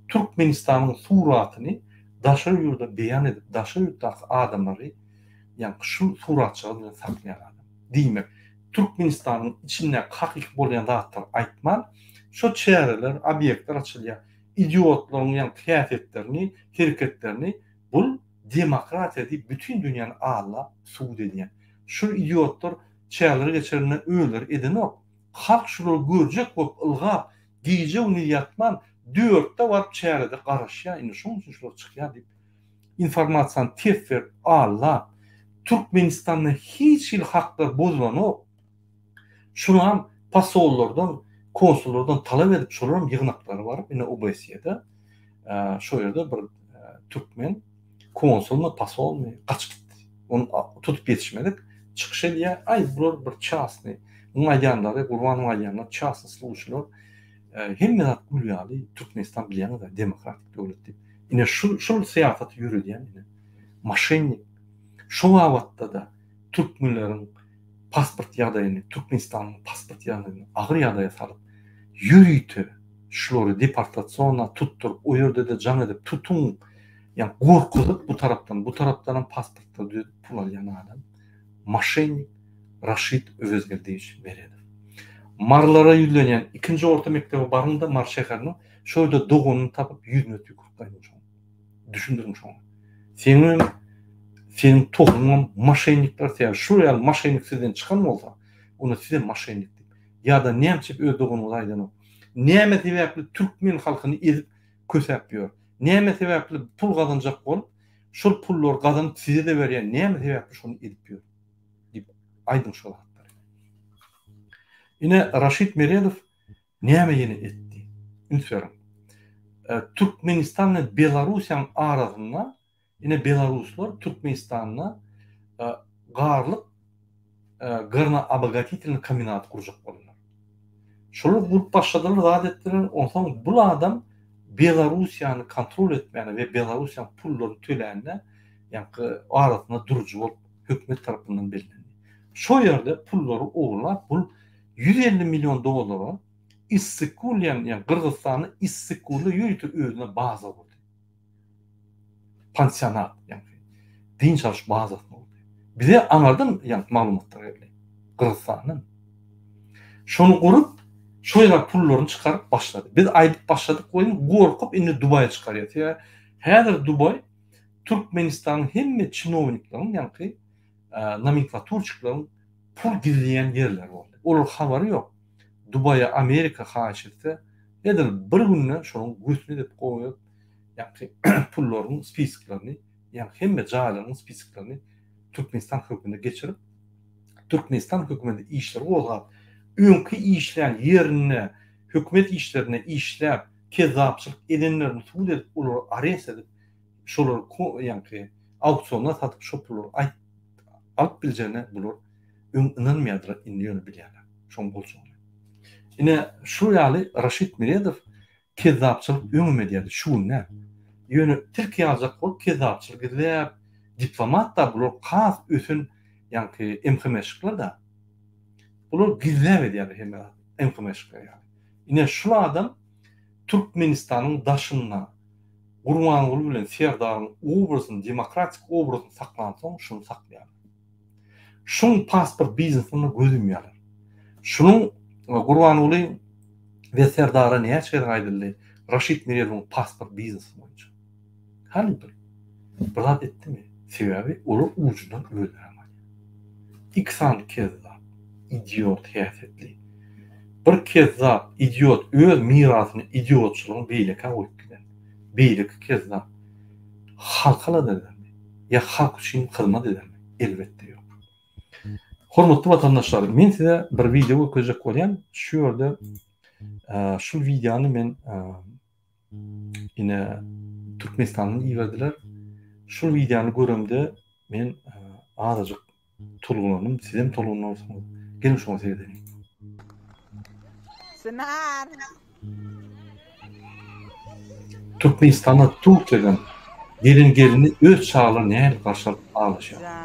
Türkmenistanyň suratyny daşary ýurda beýan edip, daşary ýurtdaky adamlary ýaňky şu suratjagaz bilen saklaýan adam. Diýmek, Türkmenistanyň içindäki hakyky bolýan zatlary aýtman, şo çäreler, obýektler açylýar, idiotlaryň ýaňky häsiýetlerini, hereketlerini Bul demokratiýa diýip bütin dünýäni aldap subut edýän. Şul idiotlar çäreleri geçirende özleri edenok. Halk şulary görjek bolup ylgap gije gündiz ýatman dörtde baryp çärede garaşýar indi şoň üçin şular çykýar diýip informasiýany ters berip aldap Türkmenistanda hiç hili haklar bozulanok. Şulam posollardan konsullardan talap edip şolaram ýygnaklara baryp indi OBSE-de şo ýerde bir türkmen konsulmy posolmy gaçyp gitdi. Ony tutup ýetişmedik. Çykyş edýär. Aý bular bir çasny. Muň aýdýanlary Gurbanowyň aýdýanlary çasny sluçylar. Hemme zat gül ýaly Türkmenistan bilýäňiz-ä demokratik döwlet diýip. Ine şul şul syýasaty ýöredýän ine moşennik. Şo babatda-da türkmenleriň pasport ýagdaýyny, Türkmenistanyň pasport ýagdaýyny agyr ýagdaýa salyp, ýörite şulary deportasiona tutduryp, o ýerde-de jaň edip tutuň, ýa gorkuzyp bu tarapdan, bu tarapdanam pasportlary düzedip pul alýan adam, moşennik Raşid Öwezgeldiýewiç Meredow. Marylara ýüzlenýän ikinji orta mekdebe baryň-da Mary şäheriniň, şo ýerde doganyny tapyp ýüzüne tüýkürip gaýdyň şoň. Düşündiriň şoňa. Seniňem seniň tohumyňam moşennikler sebäbi şul ýaly moşennik sizden çykan bolsa, onda sizem moşennik diýip. Ýa-da nämçe öz doganyňyza aýdanok. Näme sebäpli türkmen halkyny ezip kösäp ýör? Näme sebäpli pul gazanjak bolup, şol pullary gazanyp size-de berýär, näme sebäpli şony edip ýör? diýip aýdyň şol zatlary. Ine Raşid Meredow Näme ýene etdi? Üns beriň. Türkmenistan bilen Belarussiýanyň arasynda ine belaruslar Türkmenistanda garlyk gornoobogotitelnyý kombinat gurjak boldular. Şolar gurup başladylar, zat etdiler. Onsoň bul adam Belarussiýany kontrol etmäne we Belarussiýanyň pullaryny tölände ýaňky arasynda durujy bolup hökümet tarapyndan bellendi. Şo ýerde pullary ogurlap bul 150 million dollara Issyk-Kul diýen ýa Gyrgyzystanda Issyk-Kulda ýörite özüne baza gurdy. Pansionat ýaňky dynç alyş bazasyny gurdy. Bize aňardan ýaňky maglumatlar geldi. Gyrgyzystandan. Şony gurup, şo ýere pullaryny çykaryp başlady. Biz aýdyp başladyk welin gorkup indi Dubaýa çykarýar. Sebäbi häzir Dubaý Türkmenistanyň hemme çinownikleriň ýaňky nomenklaturçikleriň pul gizleýän ýerleri boldy. Olar habary ýok. Dubaýa Amerika haýyş etse, edil bir günde şonuň götüni edip goýup, ýaňky pullaryň spisklerini, ýaňky hemme jaýlaryň spisklerini Türkmenistan hökümine geçirip, Türkmenistan hökümeti işleri gozgap, öňki işlän ýerinde hökümet işlerinde işläp, kezzapçylyk edenlerini sud edip, olary arest edip, şolary ýaňky auksionda satyp şo pullary aýt alyp biljegine bular öň ynanmaýardylar, indi ýöne bilýärler şoň boljagyny. Ine şu ýaly Raşid Meredow kezzapçylyk öňem edýärdi, şu gün däl. Ýöne tilki ýaljak bolup kezzapçylyk gizläp, diplomat-da bular has ösen ýaňky MHM-şikler-da. Bular gizläp edýärler hemme zady, MHM-şikler ýaly. Ine şul adam Türkmenistanyň daşynda Gurbanguly bilen Serdaryň obrazyny, demokratik obrazyny saklansoň şuny saklaýarlar. Şuň pasport biznesine göz ýumýarlar. Şunuň Gurbanguly we Serdara näçe gezek aýdyldy Raşid Meredowyň pasport biznesi boýunça. Hany bir bir zat etdimi? Sebäbi olar ujundan özleri alýar. Iki sany kezzap, idiot häsiýetli. Bir kezzap, idiot öz mirasyny idiotçylygyny beýlekä goýup giden. Beýleki kezzap halka alada edermi? Ýa halk üçin hyzmat edermi? Elbetde ýok. Hormatly watandaşlar, men size bir wideo görkezjek bolýan. Şu ýerde şu wideony men ine Türkmenistandan iberdiler. Şu wideony göremde men azajyk tolgulandym. Sizem tolgunarsyňyz. Geliň şoňa seredeliň. Çynar. Türkmenistanda Türkiýeden gelen gelini öz çagalary nähili garşy alyp aglaşýar.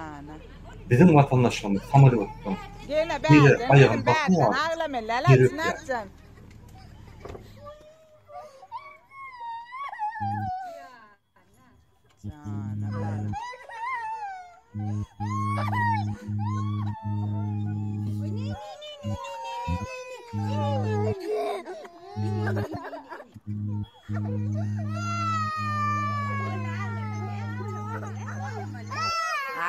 Biziň watandaşlarymyz samolýotdan ýere aýagyny basmaýar, ýeri öpýär.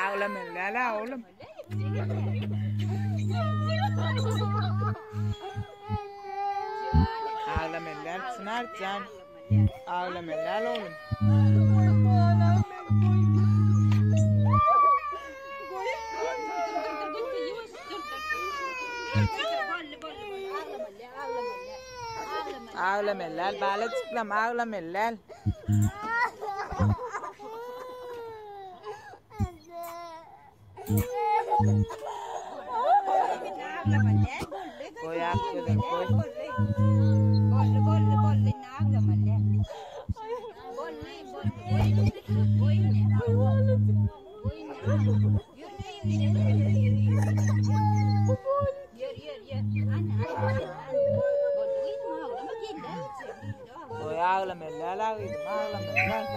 Aglamelä oglum. Aglamelä Çynarjan. Aglamelä oglum. Aglamelä balajyklam aglamelä. Goý ak gözüm goý. Goý aglamelä gyzym aglamelä.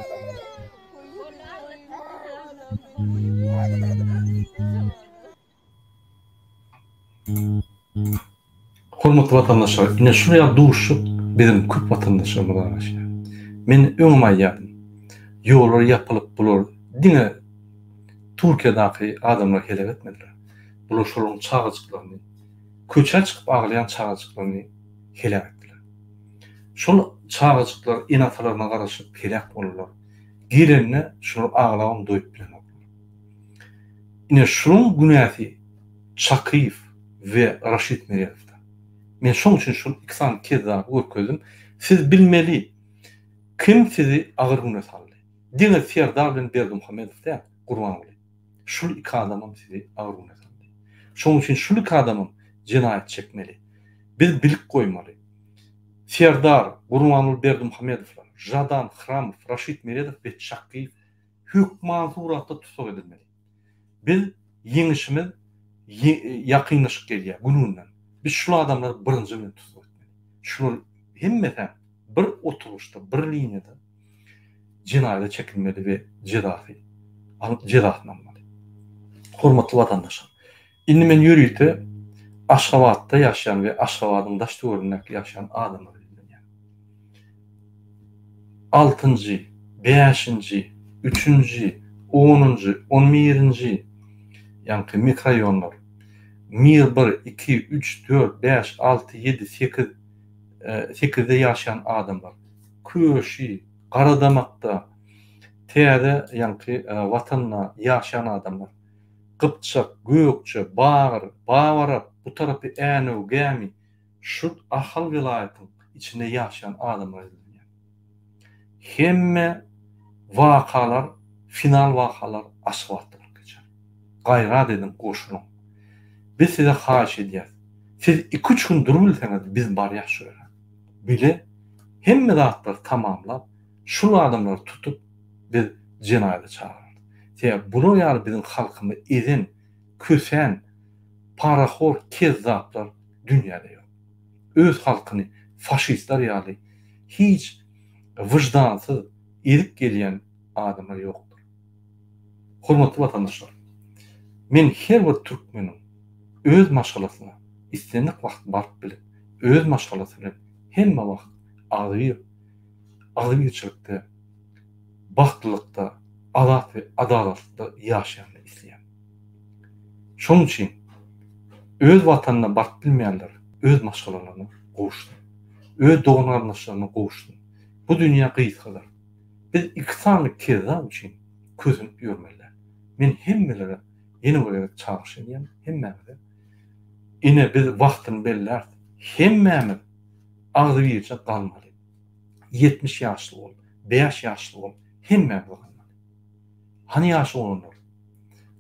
Hormatly watandaşlar, ine şul ýaly duşuşyk biziň köp watandaşlarymyza garaşýar. Men öňem aýdýardym. Ýollar ýapylyp bular diňe Türkiýedaky adamlary heläk etmediler. Bular şolaryň çagajyklaryny, köçä çykyp aglaýan çagajyklaryny heläk etdiler. Şol çagajyklar ene-atalaryna garaşyp heläk boldular. Gelende şular aglabam doýup bilenoklar. Ine şunuň günäsi Çakyýew we Raşid Meredowda. Men şoň üçin şol iki sany kezzaby görkezdim. Siz bilmeli kim sizi agyr güne saldy. Diňe Serdar bilen Berdimuhamedow däl, Gurbanguly. Şul iki adamam sizi agyr güne saldy. Şoň üçin şul iki adamam jenaýat çekmeli. Biz bilip goýmaly. Serdar, Gurbanguly Berdimuhamedowlar. Žadan, Hramow, Raşid Meredow we Çakgyýew hökman suratda tussag edilmeli. Biz ýeňişimiz ýakynlaşyp gelýär gün-günden. Biz şul adamlary birinji bilen tussag etmeli. Şular hemmesem bir oturyşda, bir liniýada jenaýata çekilmeli we jezasy jezasyny almaly. Hormatly watandaşlar, indi men ýörite Aşgabatda ýaşaýan we Aşgabadyň daş-töweregindäki ýaşaýan adamlara ýüzlenýän. Altynjy, bäşinji, üçünji, onunjy, on birinji ýaňky mikroraýonlar, Mir bir, iki, üç, dört, bäş, alty, ýedi, sekiz, sekizde ýaşaýan adamlar, Köşi, Garadamakda, täze ýaňky Watanda ýaşaýan adamlar, Gypjak, Gökje, Bagyr, Babarap, bu tarapy Änew, Gämi, şu Ahal welaýatyň içinde ýaşaýan adamlar edilýär. Hemme wakalar, final wakalar Aşgabatda bolup geçer. Gaýrat ediň, goşulyň. Biz size haýyş edýäs. Siz iki-üç gün durubilseňiz, biz barýas şu ýere. Bile hemme zatlary tamamlap, şul adamlary tutup, biz jenaýata çagyrarys. Sebäbi bular ýaly biziň halkymyzy ezen, kösän, parahor kezzaplar dünýäde ýok. Öz halkyny faşistler ýaly hiç wyždansyz ezip gelýän adamlar ýokdur. Hormatly watandaşlar! Men her bir türkmeniň öz maşgalasyna islendik wagt baryp bilip, öz maşgalasy bilen hemme wagt agzybir agzybirçilikde, bagtlylykda, azat we adalatlykda ýaşaýanyny isleýän. Şonuň üçin öz watanyna baryp bilmeýänler öz maşgalalaryna gowuşsyn. Öz dogan-garyndaşlaryna gowuşsyn. Bu dünýä gysgadyr. Biz iki sany kezzap üçin kösenip ýörmeli däl. Men hemmelere ýene bir gezek çagyryş edýän, hemmämize. Ine biz wagtyny belläris. Hemmämiz agzybirje galmaly. 70 ýaşly bol, 5 ýaşly bol, hemmämiz galmaly. Hany ýaş oglanlar?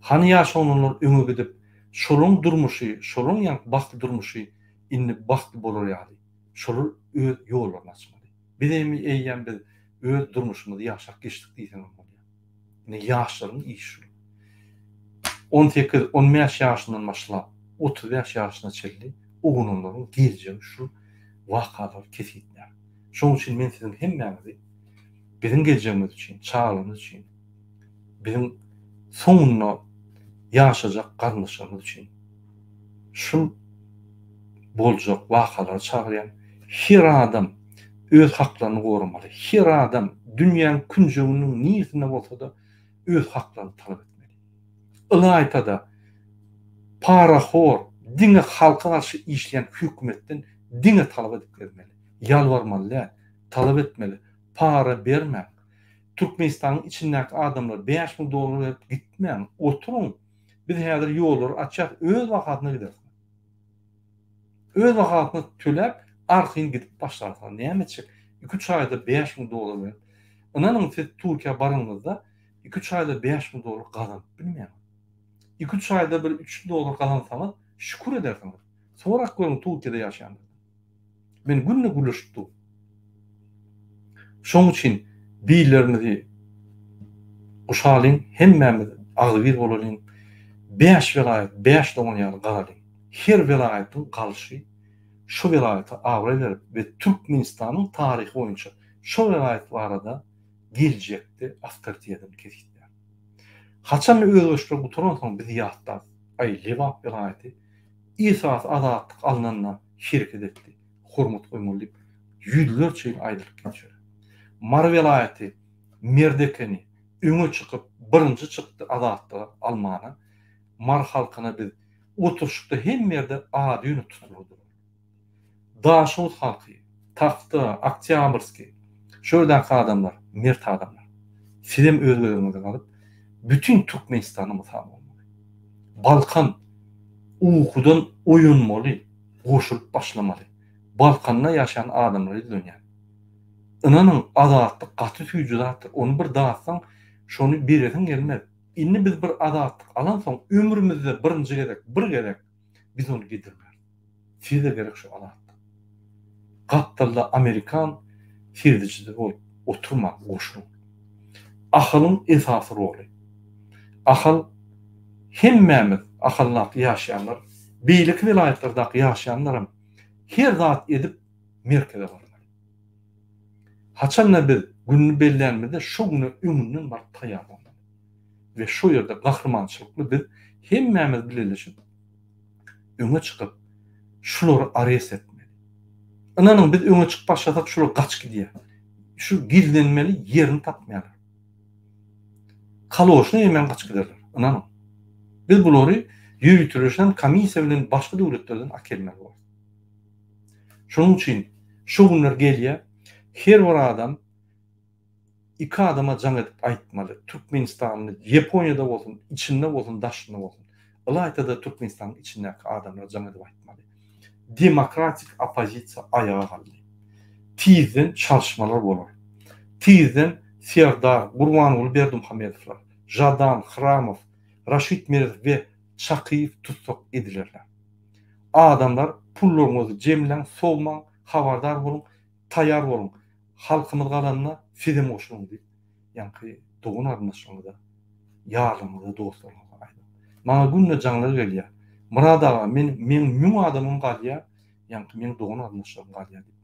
Hany ýaş oglanlar öňe gidip, şolaň durmuşy, şolaň ýaňky bagtly durmuşy indi bagtly bolar ýaly, şolar öz ýollaryny açmaly. Biz emi eýýäm biz öz durmuşymyzy ýaşap geçdik diýseňem bolýar. Indi ýaşlaryň işi şul. 18, 15 ýaşyndan başlap, 35 ýaşyna çenli oglanlaryň geljegi şu wakalar kesgitlär. Şonuň üçin men siziň hemmäňizi biziň geljegimiz üçin, çagalarymyz üçin, biziň soňunda ýaşajak garyndaşlarymyz üçin şul boljak wakalara çagyrýan. Her adam öz haklaryny goramaly. Her adam dünýäň künjeginiň niresinde bolsa-da öz haklaryny talap etmeli. Ylaýta-da parahor, diňe halka garşy işleýän hökümetden diňe talap edip gezmeli. Ýalbarmaly däl, talap etmeli. Para bermäň. Türkmenistanyň içindäki adamlar 5000 dollar berip gitmäň, oturyň. Biz häzir ýollary açýas, öz bahasyna gidersiňiz. Öz bahasyna töläp, arkaýyn gidip başlarsyňyz. Näme etjek? 2-3 aýda 5000 dollar berip. Ynanyň siz Türkiýä baranyňyzda 2-3 aýda 5000 dollar gazanyp bilmeýäňiz. 2-3 aýda bir 300 dollar gazansaňyz, şükür edersiňiz. Sorap görüň Türkiýede ýaşaýanlardan. Men günde gürleşip dur. Şoň üçin billerimizi guşalyň, hemmämiz agzybir bolalyň. Bäş welaýat, bäş dogan ýaly galalyň. Her welaýatyň galyşy şo welaýata abraý berip we Türkmenistanyň taryhy boýunça şo welaýat barada geljekde awtoritetini kesgitlär. Haçanda özgerişler gutaransoň biz ýatlarys, aý Lebap welaýaty esasy azatlyk alnanda hereket etdi, hormat goýmaly diýip ýüzlerçe ýyl aýdylyp geçer. Mary welaýaty merd ekeni, öňe çykyp birinji çykdy azatlygy almana, Mary halkyna biz oturyşykda hemme ýerde ady ýöne tutular durar. Daşoguz halky, Tagta, Oktýabrskiý, şu ýerdäki adamlar mert adamlar. Sizem öz gözüňize galyp, bütin Türkmenistana mysal bolmaly. Balkan ukudan oýanmaly, goşulyp başlamaly. Balkanda ýaşaýan adamlara ýüzlenýän. Ynanyň, azatlyk gaty süýji zatdyr. Ony bir datsaň, şony beresiň gelmez. Indi biz bir azatlyk alansoň, ömrümizde birinji gezek, bir gezek biz ony gidirmeris. Size gerek şu azatlyk. Gapdalda amerikan seredijisi bolup. Oturmaň, goşulyň. Ahalyň esasy roly. Ahal hemmämiz Ahaldaky ýaşaýanlar, beýleki welaýatlardaky ýaşaýanlaram her zat edip merkeze barmaly. Haçanda biz gününi bellänimizde şo güne öňünden baryp taýýarlanmaly. We şo ýerde gahrymançylykly biz hemmämiz bileleşip öňe çykyp şulary arest etmeli. Ynanyň biz öňe çykyp başlasak şular gaçyp gidýär. Şu gizlenmeli ýerini tapmaýarlar. Kaloşyny eýmän gaçyp giderler. Ynanyň. Biz bulary ýöriteleşen komissiýa bilen başga döwletlerden akelmeli bolarys. Şonuň üçin şu günler gelýär, her bir adam iki adama jaň edip aýtmaly, Türkmenistanly, Ýaponiýada bolsun, içinde bolsun, daşynda bolsun, ylaýta-da Türkmenistanyň içindäki adamlara jaň edip aýtmaly. Demokratik oppozisiýa aýaga galdy. Tizden çalyşmalar bolar. Tizden Serdar, Gurbanguly Berdimuhamedowlar, Žadan, Hramow, Raşid Meredow we Çakyýew tussag edilerler. Adamlar pullaryňyzy jemläň, sowmaň, habardar boluň, taýýar boluň. Halkymyz galanda sizem goşulyň diýip, ýaňky dogan-garyndaşlaryňyza, ýarlaryňyza, dostlaryňyza aýdyň. Maňa günde jaňlar gelýär. Myrat aga, men meň müň adamym galýar, ýaňky meň dogan-garyndaşlarym galýar diýip.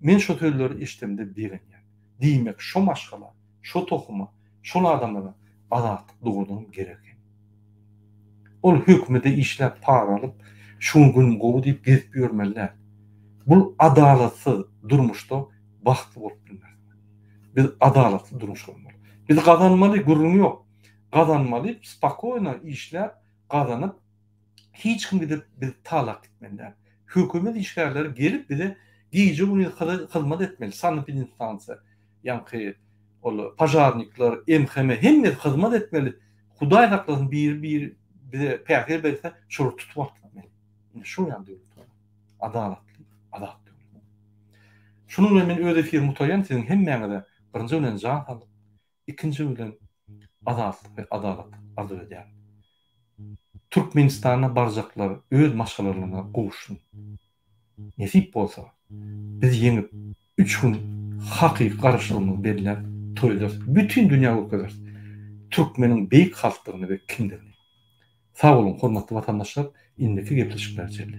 Men şo sözleri eşidemde begenýän. Diýmek, şo maşgala, şo tohuma, şol adamlara azatlyk dogrudanam gerek eken. Ol hökümede işläp para alyp, şu gün günüm gowy diýip gezip ýörmeli däl. Bul adalatsyz durmuşda bagtly bolup bilmersiň. Biz adalatly durmuş gurmaly. Biz gazanmaly gürrüň ýok. Gazanmaly spakoýno işläp gazanyp hiç kim gidip bizi talap gitmeli däl. Hökümet işgärleri gelip bize gije gündiz hyzmat etmeli sanepidemstansiýa ýaňky ol požarnikler MHM hemmesi hyzmat etmeli. Hudaý saklasyn biri biri bize päsgel berse şolary tutup alyp gitmeli. Ine şol ýaly döwlet bolmaly. Adalatly, azat döwlet. Şunuň bilen men öz efirimi gutarýan siziň hemmäňize birinji bilen jan saglyk, ikinji bilen azatlyk we adalat arzuw edýärin. Türkmenistana barjaklar öz maşgalalaryna gowuşsyn. Nesip bolsa, biz ýeňip, üç gün hakyky garaşsyzlygymyzy belläp toý ederis. Bütin dünýä görkezeris türkmeniň beýik halkdygyny we kimdigini. Sag boluň, hormatly watandaşlar, indiki gepleşiklere çenli.